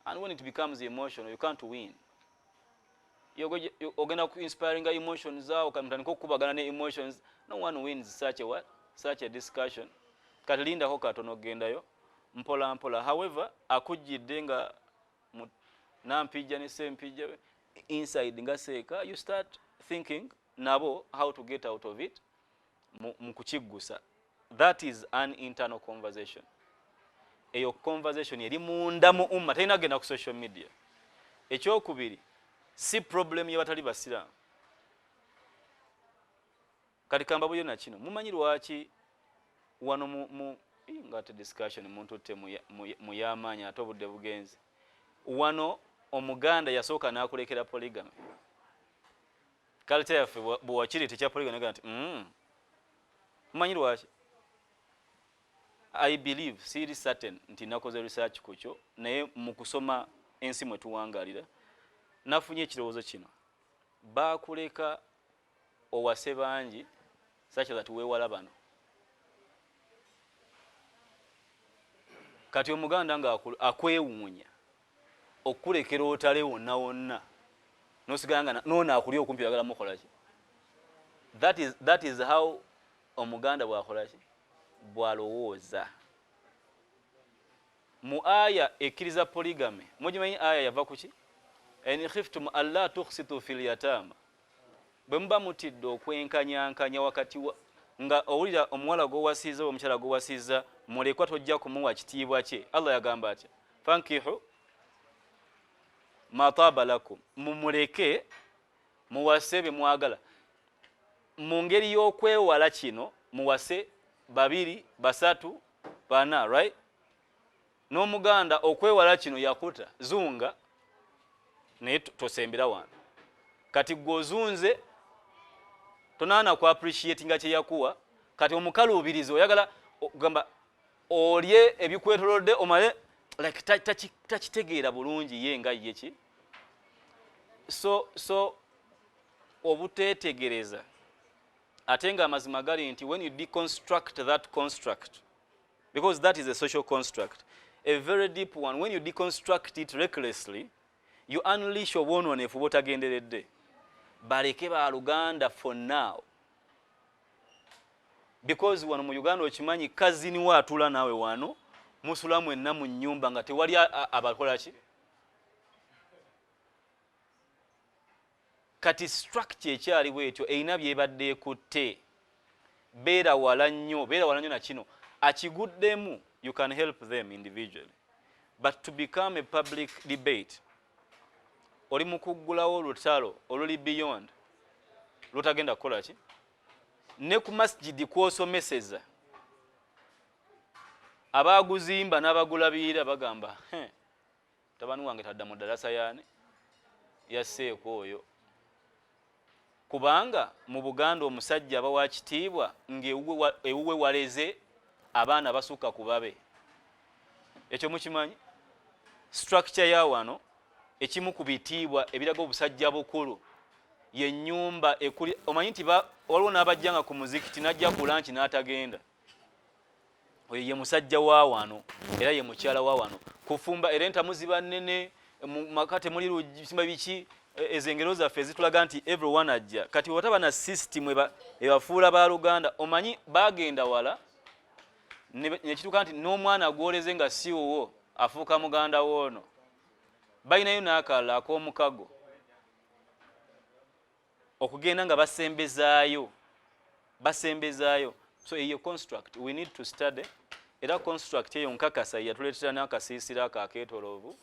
A: and when it becomes emotional you can't win. Ogenda ku inspiringa emotions awo, mutandika okukubagana ne emotions. No one wins such a what, such a discussion. Kati lindako katono, ogendayo mpola mpola. However, akujjidde nga Nampijja ne Sempijja inside nga seeka, you start thinking nabo how to get out of it mu kukiggusa. That is an internal conversation. Eyo conversation eri munda mu umma, terina genda ku social media. Ekyokubiri, si problem y'abatali basiraamu. Kati kambabulyo na kino, mumanyi lwaki wano mu nga te discussion muntutte mu y'amaanyi, ate obudde bugenze. Wano Omuganda yasooka n'akulekera polygamy. Culture yaffe bwewakiri tekya polygamy nti Mumanyi lwaki? I believe, siri certain nti nakoze research ku kyo, naye mu kusoma ensi mwe tuwangalira nafunye ekirowoozo kino: baakuleka owase bangi such that weewala bano. Kati Omuganda nga akwewuunya okulekera otale wonna wonna. Nosigala nga noona akuli okumpi oyagala mukola ki? That is how Omuganda bw'akola ki? Bw'alowooza. Mu aya ekkiriza polygamy, mugimanyi aya yava ku ki? In khiftum alla tuqsitu fil yatama. Bwe muba mutidde okwenkanyankanya wakati nga owulira omuwala gw'owasizza oba omukyala gw'owasizza mulekwa tojja kumuwa kitiibwa kye. Allah yagamba atya? Fankihu ma taba lakum, mumuleke muwase bye mwagala. Mu ngeri y'okwewala kino muwase 2, 3, 4, right? N'Omuganda okwewala kino yakuta zunga naye tosembera wano. Kati gwe ozunze tonaana ku appreciatinga kye yakuwa. Kati omukaluubirizi oyagala ogamba olye ebikwetolodde omale like takitegeera bulungi ye nga ye ki. So obuteetegereza. Ate nga amazima gali nti when you deconstruct that construct, because that is a social construct, a very deep one, when you deconstruct it recklessly, you unleash obwonoonefu bw'otagenderedde. Baleke baluganda for now. Because wano mu Uganda okimanyi cousin wo atuula naawe wano, musula mwenna mu nnyumba nga tewali abakola ki? Kati structure ekyali bwetyo erina byebadde ekutte. Beera wala nnyo, beera wala nnyo na kino. Akiguddemu, you can help them individually. But to become a public debate, oli mu kuggulawo olutalo oluli beyond lutagenda kukola ki? Ne ku masjidi kw'osomeseza abaaguzimba n'abagulabirira bagamba, mutabani wange tadda mu ddarasa yaani yasseeko oyo. Kubanga mu Buganda omusajja aba wa kitiibwa ng'ewuwe waleze abaana basukka ku babe. Ekyo mukimanyi? Structure ya wano ekimu ku bitiibwa ebiraga obusajja bukulu ye nnyumba ekuli. Omanyi nti waliwo n'abajjanga ku muzikiti n'ajja ku lunch n'atagenda. Oyo ye musajja wa wano era ye mukyala wa wano. Kufumba era entamu ziba nnene, mu maka temuli luggi, biki, ezo engero zaffe ezitulaga nti everyone ajja. Kati bw'otaba na system ebafuula baluganda, omanyi bagenda wala ne kituuka nti n'omwana gw'oleze nga si wuwo afuuka muganda w'ono. Balinayo n'akalala ak'omukago okugenda nga basembezaayo. So eyo construct we need to study. Era construct eyo nkakasa yatuleetera n'akasiisira ako akeetoloovu.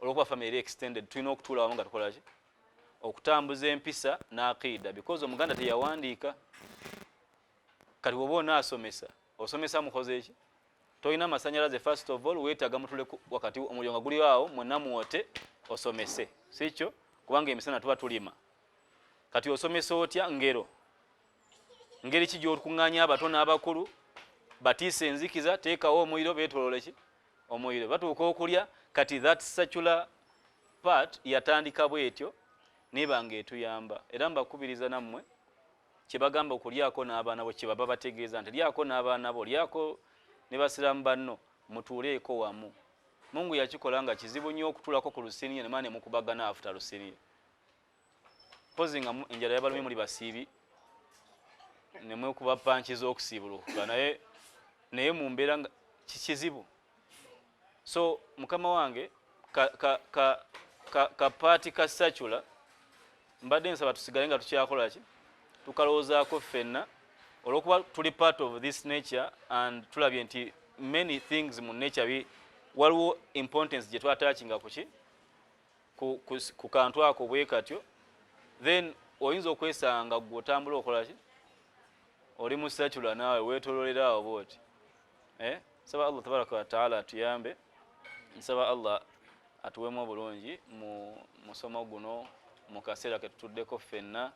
A: Olw'okuba family eri extended, tulina okutuula wamu nga tukola ki? Okutambuza empisa n'aqiida, because Omuganda teyawandiika. Kati bw'oba onaasomesa, osomesa mukoze ki? Tolina masannyalaze, first of all weetaaga mutule wakati omuliro nga guli awo mwenna mwote osomese, si kyo? Kubanga emisana tuba tulima. Kati osomesa otya ngero? Ngeri ki gy'okuŋŋaanya abato n'abakulu batiisa enzikiza, teekawo omuliro beetooloole ki? Omuliro batuuka okulya. Kati that secular part yatandika bwetyo neba nga etuyamba. Era mbakubiriza nammwe kye bagamba okulyako n'abaana bo, kye baba bategeeza nti lyako n'abaana bo, lyako ne basiraamu banno, mutuuleeko wamu. Mungu yakikola nga kizibu nnyo okutuulako ku lusiniya ne maane mukubagana afuta lusiniya. Mpozi nga enjala yabalumye muli basiibi ne mwekuba panki z'okusiibulukuka, naye mu mbeera nga kizibu. So mukama wange ka paati ka secular mbadde nsaba tusigale nga tukyakola ki? Tukalowoozaako ffenna olw'okuba tuli part of this nature and tulabye nti many things mu nature waliwo importance gye twatakinga ku ki? Ku kantu ako bwe katyo. Then oyinza okwesanga gwe otambula okola ki? Oli mu secular naawe weetoololera awo bw'oti. Nsaba Allah tabaraka wa taala atuyambe. Nsaba Allah atuweemu obulungi mu musomo guno mu kaseera ke tutuddeko ffenna.